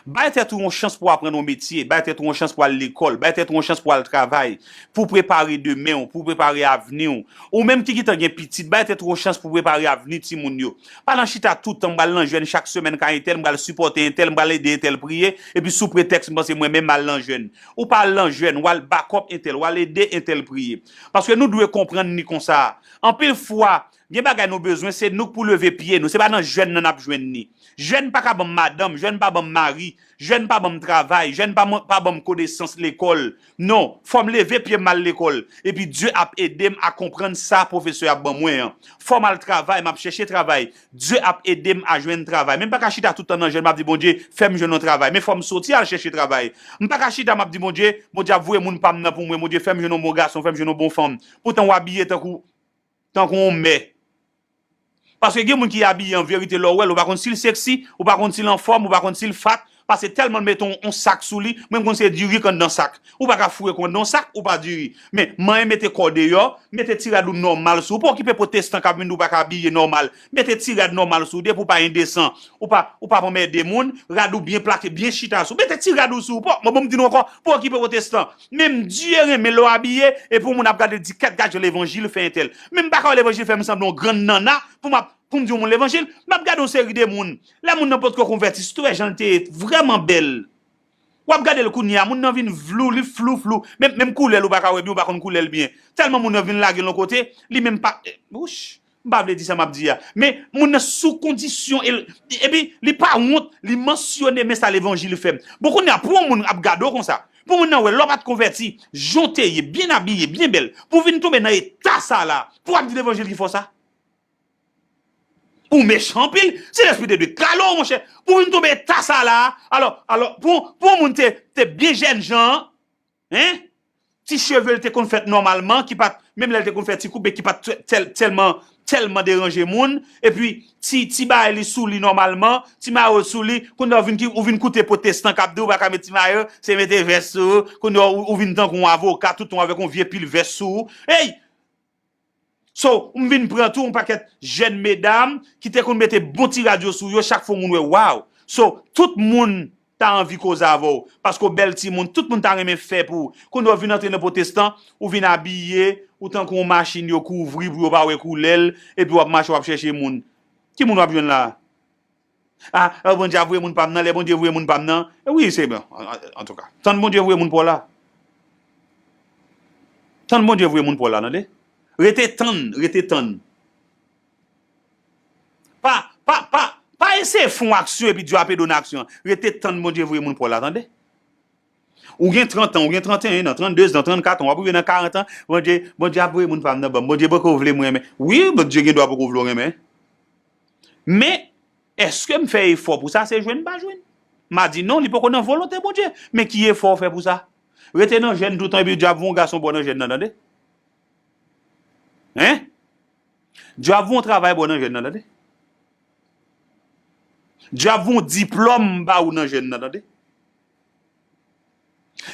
Bay tèt ou yon chans pou w aprann yon metye, bay tèt ou yon chans pou w al lekòl, bay tèt ou yon chans pou w al travay, pou w prepare demen w, pou w prepare avni w. Ou menm ki gentan gen pitit, bay tèt ou yon chans pou w prepare avni timoun yo. Pa nan chita toutan, m pral nan jèn chak semèn kay entèl, m pral sipòte entèl, m pral ede entèl priye, epi sou pretèks m panse mwen menm m al nan jèn. Ou pa al nan jèn, w al bakòp entèl, w al ede entèl priye. Paske nou dwe konprann ni konsa. Anpil fwa, gen bagay nou bezwen, se nou k pou leve pye nou. Se pa nan jèn nan n ap jwenn ni. Jèn pa ka ban m madanm, jèn pa ban m mari, jèn pa ban m travay, jèn pa, pa ban m konesans lekòl. Non, fò m leve pye m al lekòl. Epi Dye ap ede m a konprann sa pwofesè ap ban mwen an. Fò m al travay, m ap chèche travay. Dye ap ede m a jwenn travay. Men m pa ka chita tout tan nan jèn, m ap di, "Bondye, fè m jwenn yon travay." Men fò m soti al chèche travay. M pa ka chita, m ap di, "Bondye, Bondye ap voye moun pa m nan pou mwen. Bondye, fè m jwenn yon bon gason, fè m jwenn yon bon fanm." Poutan w abiye tankou, tankou yon mè. Paske gen moun ki abiye an verite, lè w wè l, ou pa konn si l seksi, ou pa konn si l anfòm, ou pa konn si l fat, paske tèlman l mete yon, yon sak sou li, mwen m konn se diri k anndan sak. Ou pa ka foure kò w anndan yon sak, ou pa diri. Men, manyen mete kò w deyò, mete ti rad ou nòmal sou ou. Pa okipe pwotestan k ap vin di w pa ka abiye nòmal. Mete ti rad nòmal sou ou, depi w pa endesan. Ou pa, ou pa anmède moun, rad ou byen plake, byen chita sou. Mete ti rad ou sou ou. Pa, mwen, bon, m di nou ankò, pa okipe pwotestan. Menm Dye renmen lè w abiye, epi yon moun ap gade l di, "Kèt, gad jan levanjil fè entèl." Men m pa ka wè levanjil fè m sanble yon grann nanna pou m ap, pou m di yon moun levanjil. M ap gade yon seri de moun. Lè moun nan potko konvèti, si w te wè jan l te vrèman bèl. W ap gade l kounye a, moun nan vin vlou, li flou, flou. Menm, menm koulè l ou pa ka wè byen, ou pa konn koulè l byen. Tèlman moun nan vin lage l yon kote, li menm pa, eh, wouch. M pa vle di sa m ap di a. Men moun nan sou kondisyon, e, epi li pa wont, li mansyone, men sa levanjil fè m. Bon, kounye a, pou yon moun ap gade w konsa, pou moun nan wè lè w pa t konvèti, jan w te ye, byen abiye, byen bèl, pou w vin tonbe nan eta sa la, pou w ap di levanjil ki fè w sa. Ou mechan anpil, si lespri de Dye kale w, monchè, pou w vin tonbe eta sa la, alò, alò, pou, pou yon moun te, te byen jèn jan an, Hein? Ti cheve l te konn fèt nòmalman, ki pa t, menm lè l te konn fè ti koup, men ki pa t tèl, tèlman, tèlman deranje moun. Epi, ti, ti bagay li sou li nòmalman, ti mayo sou li, kounye a ou vin, ki, ou vin koute pwotestan k ap di ou pa ka met ti mayo, se mete vès sou ou, kounye a ou, ou vin tankou yon avoka, tout tan avèk yon vye pil vès sou ou. Ey! So, m vin pran tou yon pakèt jèn medam ki te konn mete bon ti radyo sou yo, chak fwa moun wè, waw. So, tout moun ta anvi koze avè w, paske w bèl timoun, tout moun ta renmen fè pou ou. Kounye a w vin antre nan pwotestan, ou vin abiye, ou tankou yon machin yo kouvri pou yo pa wè koulè l, epi w ap mache, w ap chèche moun. Ki moun w ap jwenn la a? Ah, ah, Bondye ap voye moun pa m nan, lè Bondye voye moun pa m nan. E wi, se bon, an, an, antouka. Tann Bondye voye moun pa w la. Tann Bondye voye moun pa w la, tande. Rete tann, rete tann. Pa, pa, pa, pa eseye fè yon aksyon epi Dye ap ede w nan aksyon an. Rete tann Bondye voye moun pa w la, tande. Ou gen trant an, ou gen tranteyen an, trannde zan, trannkat an, w ap rive nan karant an, Bondye, Bondye ap voye moun pa m nan ban m. Bondye poko vle m renmen. Wi, Bondye gen dwa poko vle w renmen. Men, èske m fè efò pou sa? Se jwenn m pa jwenn. M a di non, li poko nan volonte Bondye. Men ki efò w fè pou sa? Rete nan jèn toutan epi Dye ap voye yon gason ba w nan jèn nan, tande. Hein? Dye ap voye yon travay ba w nan jèn nan, tande. Dye ap voye yon diplòm ba ou nan jèn nan, tande.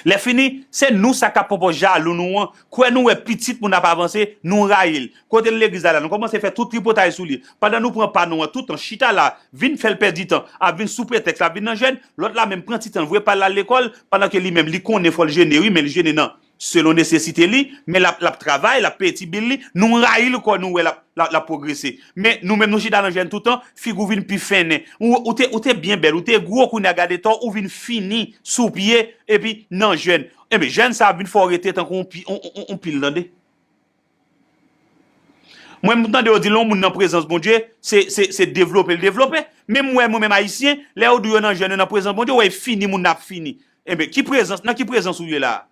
Lè fini, se nou sa k ap pran pòz jalou nou an. Kwè nou wè pitit moun ap avanse, nou rayi l. Kote n legliz la la, nou kòmanse fè tout tripotay sou li. Pandan nou pran pa nou an, tout tan chita la, vin fè l pèdi tan, ap vin sou pretèks l ap vin nan jèn, lòt la menm pran ti tan l, voye pa l al lekòl, pandan ke li menm, li konnen fò l jene, wi, men li jene nan selon nesesite li, men l ap, l ap travay, l ap peye ti bil li, nou rayi l kò nou wè l ap, l ap, l ap pwogrese. Men nou menm nou chita nan jèn toutan, figi w vin pi fennen. Ou, ou te, ou te byen bèl, ou te gwo, kounye a gade tò, ou vin fini sou pye, epi nan jèn. Enben, jèn sa ap vin fè w rete tankou yon pi-, on, on, on, on pil, tande. Mwen, m tande yo di lè yon moun nan prezans Bondye, se, se, se devlope l devlope. Men m wè mwen menm Ayisyen, lè yo di yo nan jèn, yo nan prezans Bondye, w wè e fini moun nan ap fini. Enben, ki prezans, nan ki prezans ou ye la a?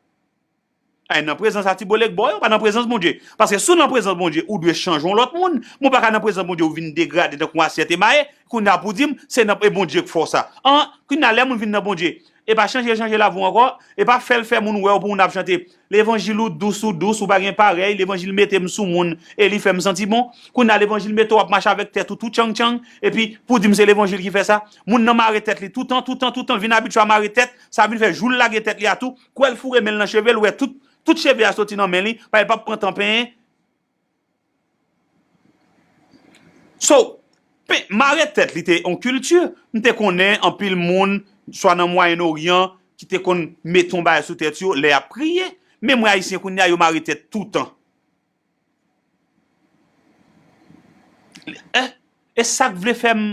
Ay, nan prezans a ti bolèk bò yo, pa nan prezans Bondye. Paske si w nan prezans Bondye, ou dwe chanje yon lòt moun. Men w pa ka nan prezans Bondye, ou vin degrade tankou yon asyèt emaye. Kounye a pou w di m, se nan, e Bondye k fè w sa. An, kounye a lè moun vin nan Bondye, e pa chanje, chanje lavi w ankò, e pa fè l fè moun wè w pou moun ap chante. Levanjil ou dous, ou dous, ou pa gen parèy, levanjil mete m sou moun, e li fè m santi bon. Kounye a levanjil mete w ap mache avèk tèt ou tou tchang tchang, epi pou w di m se levanjil ki fè sa. Moun nan mare tèt li toutan, toutan, toutan, l vin abitye a mare tèt, sa vin fè jou l lage tèt li a tou, kwè l foure men l nan cheve l, wè tout, tout cheve a soti nan men li, paske l p ap pran tan penyen. So, pe-, mare tèt li te yon kilti. M te konnen anpil moun, swa nan Mwayen Oryan, ki te konn mete yon bagay sou tèt yo lè y ap priye. Men mwen Ayisyen kounye a, yo mare tèt toutan. Eh, e sa k vle fè m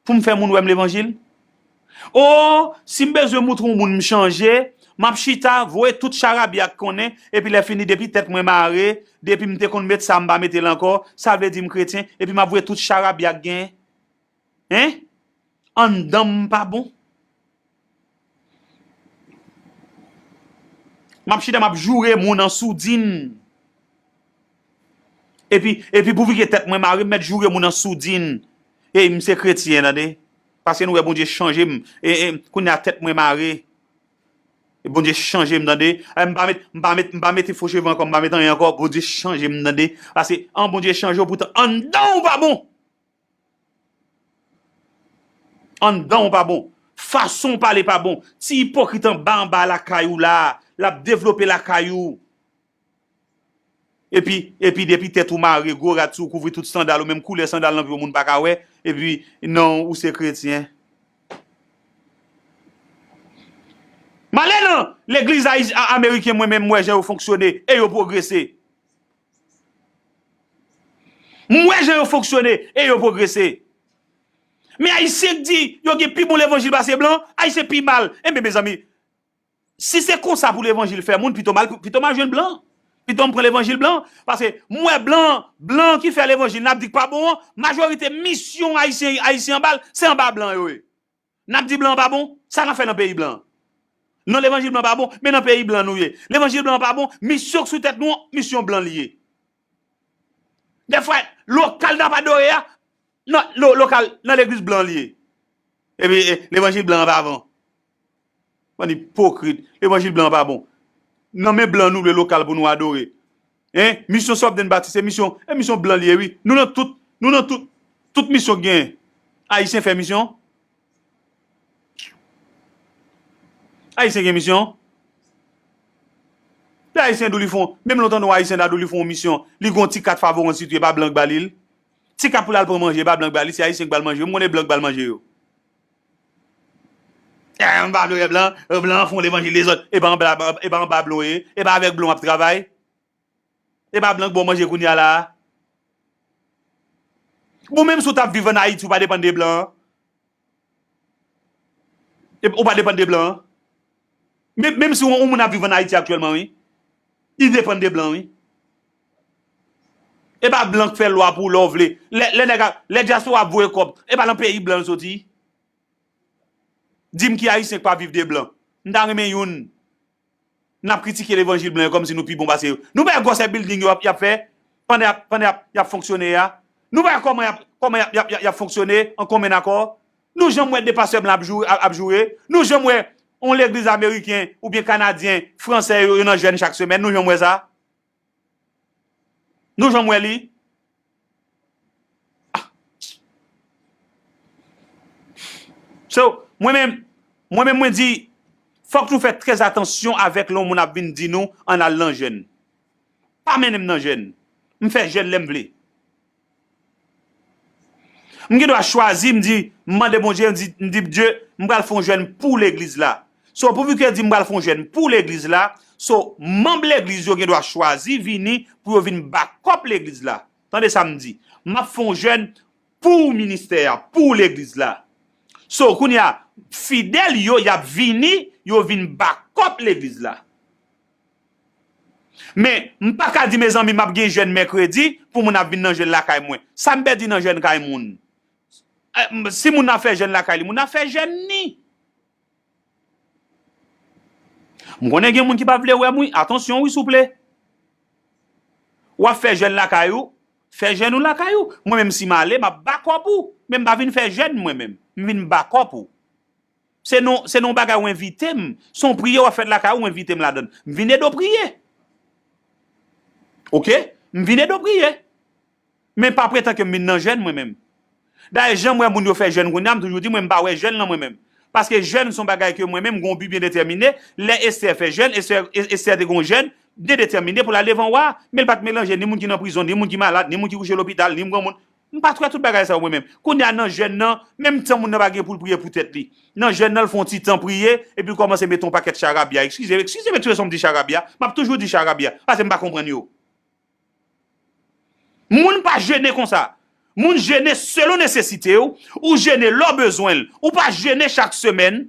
pou m fè moun wè m levanjil? O, si m bezwen moutre yon moun m chanje, m ap chita, voye tout charabya k konnen, epi lè fini, depi tèt mwen mare, depi m te konn met sa, m pa mete l ankò, sa vle di m kretyen, epi m ap voye tout charabya k genyen. Hein? Anndan m pa bon. M ap chita, m ap joure moun an soudin. Epi, epi pou figi tèt mwen mare, m mèt joure moun an soudin. Ey, m se kretyen, tande. Paske nou wè Bondye chanje m. E, e, kounye a tèt mwen mare. E Bondye chanje m, tande. E m pa met, m pa met, m pa mete fo cheve ankò, m pa met anyen ankò. Bondye chanje m, tande. Paske an Bondye chanje w, poutan anndan w pa bon. Anndan w pa bon. Fason w pale pa bon. Ti ipokrit anba anba lakay ou la, l ap devlope lakay ou. Epi, epi depi tèt ou mare, gwo rad sou ou, kouvri tout sandal ou, menm koulè sandal nan pye w moun pa ka wè, epi non, ou se kretyen. M ale nan legliz ayi-, a-, ameriken, mwen menm, m wè jan yo fonksyone e yo pwogrese. M wè jan yo fonksyone e yo pwogrese. Men Ayisyen k di yo gen pi bon levanjil pase blan, Ayisyen pi mal. Enben, mezanmi, si se konsa pou levanjil fè moun, pito m al, pito m al jwenn blan. Pito m pran levanjil blan, paske m wè blan, blan ki fè levanjil n ap di k pa bon an, majorite misyon ayisyen, ayisyen anba l, se anba blan yo ye. N ap di blan an pa bon, sa n ap fè nan peyi blan an? Non, levanjil blan pa bon, men nan peyi blan nou ye. Levanjil blan an pa bon, misyon k sou tèt nou an, misyon blan li ye. Dèfwa, lokal n ap adore a, nan, lo, lokal, nan legliz blan li ye. Epi, e, levanjil blan an pa bon. Bann ipokrit, levanjil blan an pa bon. Nan men blan nou vle lokal pou nou adore. Hein? Misyon Southern Baptist, se misyon, e misyon blan li ye, wi. Nou nan tout, nou nan tout, tout misyon k genyen. Ayisyen fè misyon? Ayisyen gen misyon? Lè Ayisyen di w li fè yon, menm lontan nou Ayisyen ta di w li fè yon misyon, li gen yon ti kat Favorans li tou, e pa blan k ba li l. Ti kat pou l al pran manje, e pa blan k ba li, se Ayisyen k ba l manje. M konnen blan k ba l manje yo. Eh, m pa vle wè blan, eh, blan an fè yon levanjil dezòd, e pa anba, e pa anba blan w ye, e pa avèk blan w ap travay. E pa blan k ba w manje kounye a la a. Bon, menm si w t ap viv ann Ayiti, ou pa depann de blan an. E, ou pa depann de blan an. Men, menm si yon, yon moun ap viv ann Ayiti aktyèlman, wi, li depann de blan, wi. E pa blan k fè lwa pou ou lè w vle. Lè, lè nèg ap, lè dyaspora ap voye kòb, e pa nan peyi blan l soti? Di m ki Ayisyen k pa viv de blan. M ta renmen youn. N ap kritike levanjil blan yo kòmsi nou pi bon pase yo. Nou pa wè gwosè bilding yo ap, y ap fè pandan y ap, pandan y ap, y ap fonksyone a? Nou pa wè kòman y ap, kòman y ap, y ap, y ap, y ap fonksyone an komen akò? Nou janm wè de pastè blan ap joure, ap, ap joure? Nou janm wè yon legliz ameriken oubyen kanadyen, fransè yo, yo nan jèn chak semèn? Nou janm wè sa? Nou janm wè li? Ah. So, mwen menm, mwen menm, mwen di, fòk nou fè trè atansyon avèk lè yon moun ap vin di nou, ann al nan jèn. Pa mennen m nan jèn. M fè jèn lè m vle. M gen dwa chwazi, m di, m mande Bondye, m di, m di, Dye, m pral fè yon jèn pou legliz la. So, pouvi ke di m pral fè yon jèn pou legliz la, so, manm legliz yo gen dwa chwazi vini pou yo vin bakòp legliz la. Tande sa m di. M ap fè yon jèn pou ministè a, pou legliz la. So, kounye a, fidèl yo, y ap vini, yo vin bakòp legliz la. Men, m pa ka di, mezanmi, m ap gen jèn mèkredi pou moun ap vin nan jèn lakay mwen. Sa m pèdi nan jèn kay moun? Eh, m, si moun nan fè jèn lakay li, moun nan fè jèn ni. M konnen gen moun ki pa vle wè m, wi. Atansyon, wi, souple. W ap fè jèn lakay ou, fè jèn ou lakay ou. Mwen menm, si m ale, m ap bakòp ou. Men m pa vin fè jèn, mwen menm. M vin bakòp ou. Se nan, se nan yon bagay ou envite m. Se yon priyè w ap fèt lakay ou, ou envite m ladan l. M vin ede w priye. Oke? M vin ede w priye. Men pa pretan ke m vin nan jèn mwen menm. Dayè, jan m wè moun yo fè jèn kounye a, m toujou di mwen, m pa wè jèn lan mwen menm. Paske jèn se yon bagay ke mwen menm, m gen yon bi byen detèmine. Lè Estè fè jèn, Estè, Estè te gen yon jèn byen detèmine pou l al devan wa. Men l pa t melanje ni moun ki nan prizon, ni moun ki malad, ni moun ki kouche lopital, ni granmoun. M pa t wè tout bagay sa yo mwen menm. Kounye a nan jèn nan, menm tan moun nan pa gen pou l priye pou tèt li. Nan jèn nan, l fè yon ti tan priye, epi l kòmanse mete yon pakèt charabya. Eskize, eskize m ekspresyon m di charabya. M ap toujou di charabya, paske m pa konprann yo. Moun pa jene konsa. Moun jene selon nesesite w, ou jene lè w bezwen l. Ou pa jene chak semèn.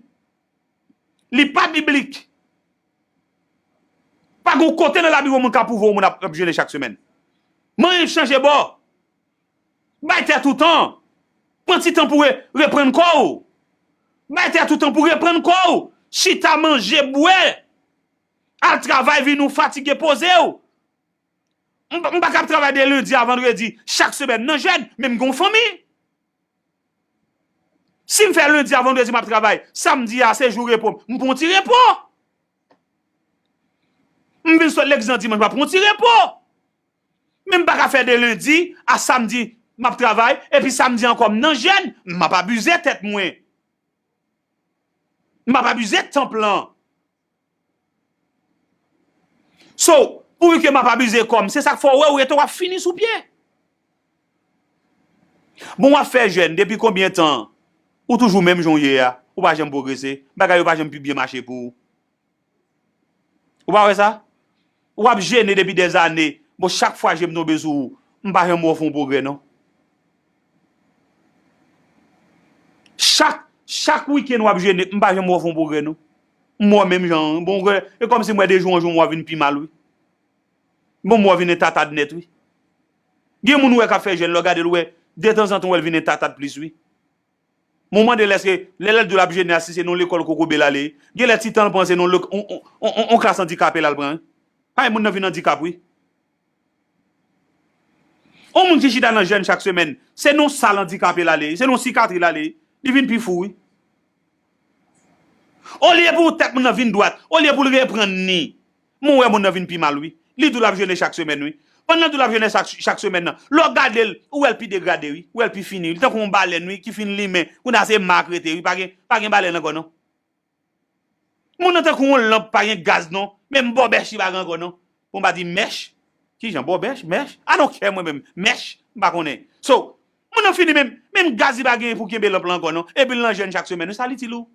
Li pa biblik. Pa gen yon kote nan Labib yon moun ka pwouve yon moun ap, ap jene chak semèn. Manyen chanje bò. Bay tèt ou tan. Pran ti tan pou re-, reprann kò w. Bay tèt ou tan pou reprann kò w. Chita, manje, bwè. Al travay, vini w fatige, poze w. M, m pa kab travay de lendi a vandredi chak semèn nan jèn, men m gen yon fanmi. Si m fè lendi a vandredi m ap travay, samdi a se jou repo m, m pran yon ti repo. M vin sot legliz nan dimanch, m ap pran yon ti repo. Men m pa ka fè de lendi a samdi m ap travay, epi samdi ankò m nan jèn, m ap abize tèt mwen. M ap abize tanp lan. So, pouvi ke m ap abize kò m, se sa k fè w wè ou rete w ap fini sou pye. Bon, w ap fè jèn depi konbyen tan? Ou toujou menm jan w ye a, ou pa janm pwogrese, bagay yo pa janm pi byen mache pou ou. Ou pa wè sa? W ap jene depi dèzane. Bon, chak fwa je m tonbe sou ou, m pa janm wè w fè yon pwogrè, non. Chak, chak wikenn w ap jene, m pa janm wè w fè yon pwogrè, non. M wè w menm jan an, bon, e kòmsi m wè de jou an jou m wè w vin pi mal, wi. Bon, mwen vin entatad nèt, wi. Gen moun ou wè k ap fè jèn, lè w gade l, ou wè, detanzantan, ou wè l vin entatad plis, wi. Mwen mande l èske, lè l di w l ap jene a, si se nan lekòl kokobe l ale, gen lè ti tan l pran, se nan on, on, on, on, on klas andikape l al pran, wi. Ay, moun nan vin andikap, wi. On moun ki chita nan jèn chak semèn, se nan sal andikape l ale, se nan sikatri l ale, li vin pi fou, wi. Olye pou tèt moun nan vin dwat, olye pou l reprann li, mwen wè moun nan vin pi mal, wi. Li di w l ap jene chak semèn, wi. Pandan l di w l ap jene chak, chak semèn nan, lè w gade l, ou wè l pi degrade, wi. Ou wè l pi fini, wi. Li tankou yon balèn, wi, ki fin limen. Kounye a se ma k rete, wi. Pa gen, pa gen balèn ankò, non. Moun nan tankou yon lanp, pa gen gaz, non. Menm bòbèch li pa gen ankò, non. Pou m pa di mèch. Kijan bòbèch? Mèch? I don't care, mwen menm. Mèch? M pa konnen. So, moun nan fini menm. Menm gaz li pa gen pou kenbe lanp lan ankò, non. Epi l nan jèn chak semèn, wi, sa l itil ou?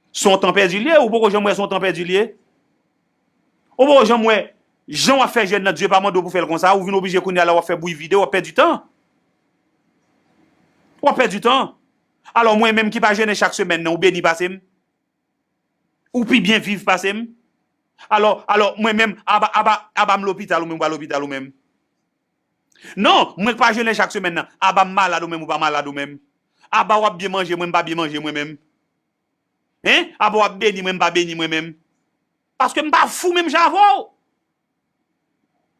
Se yon tan pèdi l ye, ou poko janm wè se yon tan pèdi l ye? Ou poko janm wè jan w ap fè jèn nan, Dye pa mande w pou fè l konsa, ou vin oblije kounye a la w ap fè bri vide, w ap pèdi tan. W ap pèdi tan. Alò, mwen menm ki pa jene chak semèn nan, ou beni pase m? Ou pi byen viv pase m? Alò, alò, mwen menm, aba, aba, aba m lopital ou menm, ou pa lopital ou menm? Non, mwen k pa jene chak semèn nan, aba m malad ou menm, ou pa malad ou menm? Aba w ap byen manje, mwen m pa byen manje mwen menm? Hein? Aba w ap beni, mwen m pa beni mwen menm? Paske m pa fou menm jan avè w.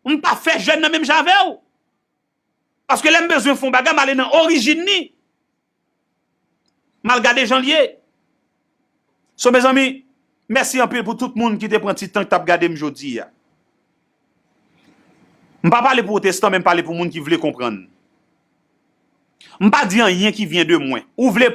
M pa fè jèn nan menm jan avè w. Paske lè m bezwen fè yon bagay, m ale nan orijin li. M al gade jan l ye. So, mezanmi, mèsi anpil pou tout moun ki te pran ti tan ki t ap gade m jodi a. M pa pale pwotestan, men m pale pou moun ki vle konprann. M pa di anyen ki vyen de mwen. Ou vle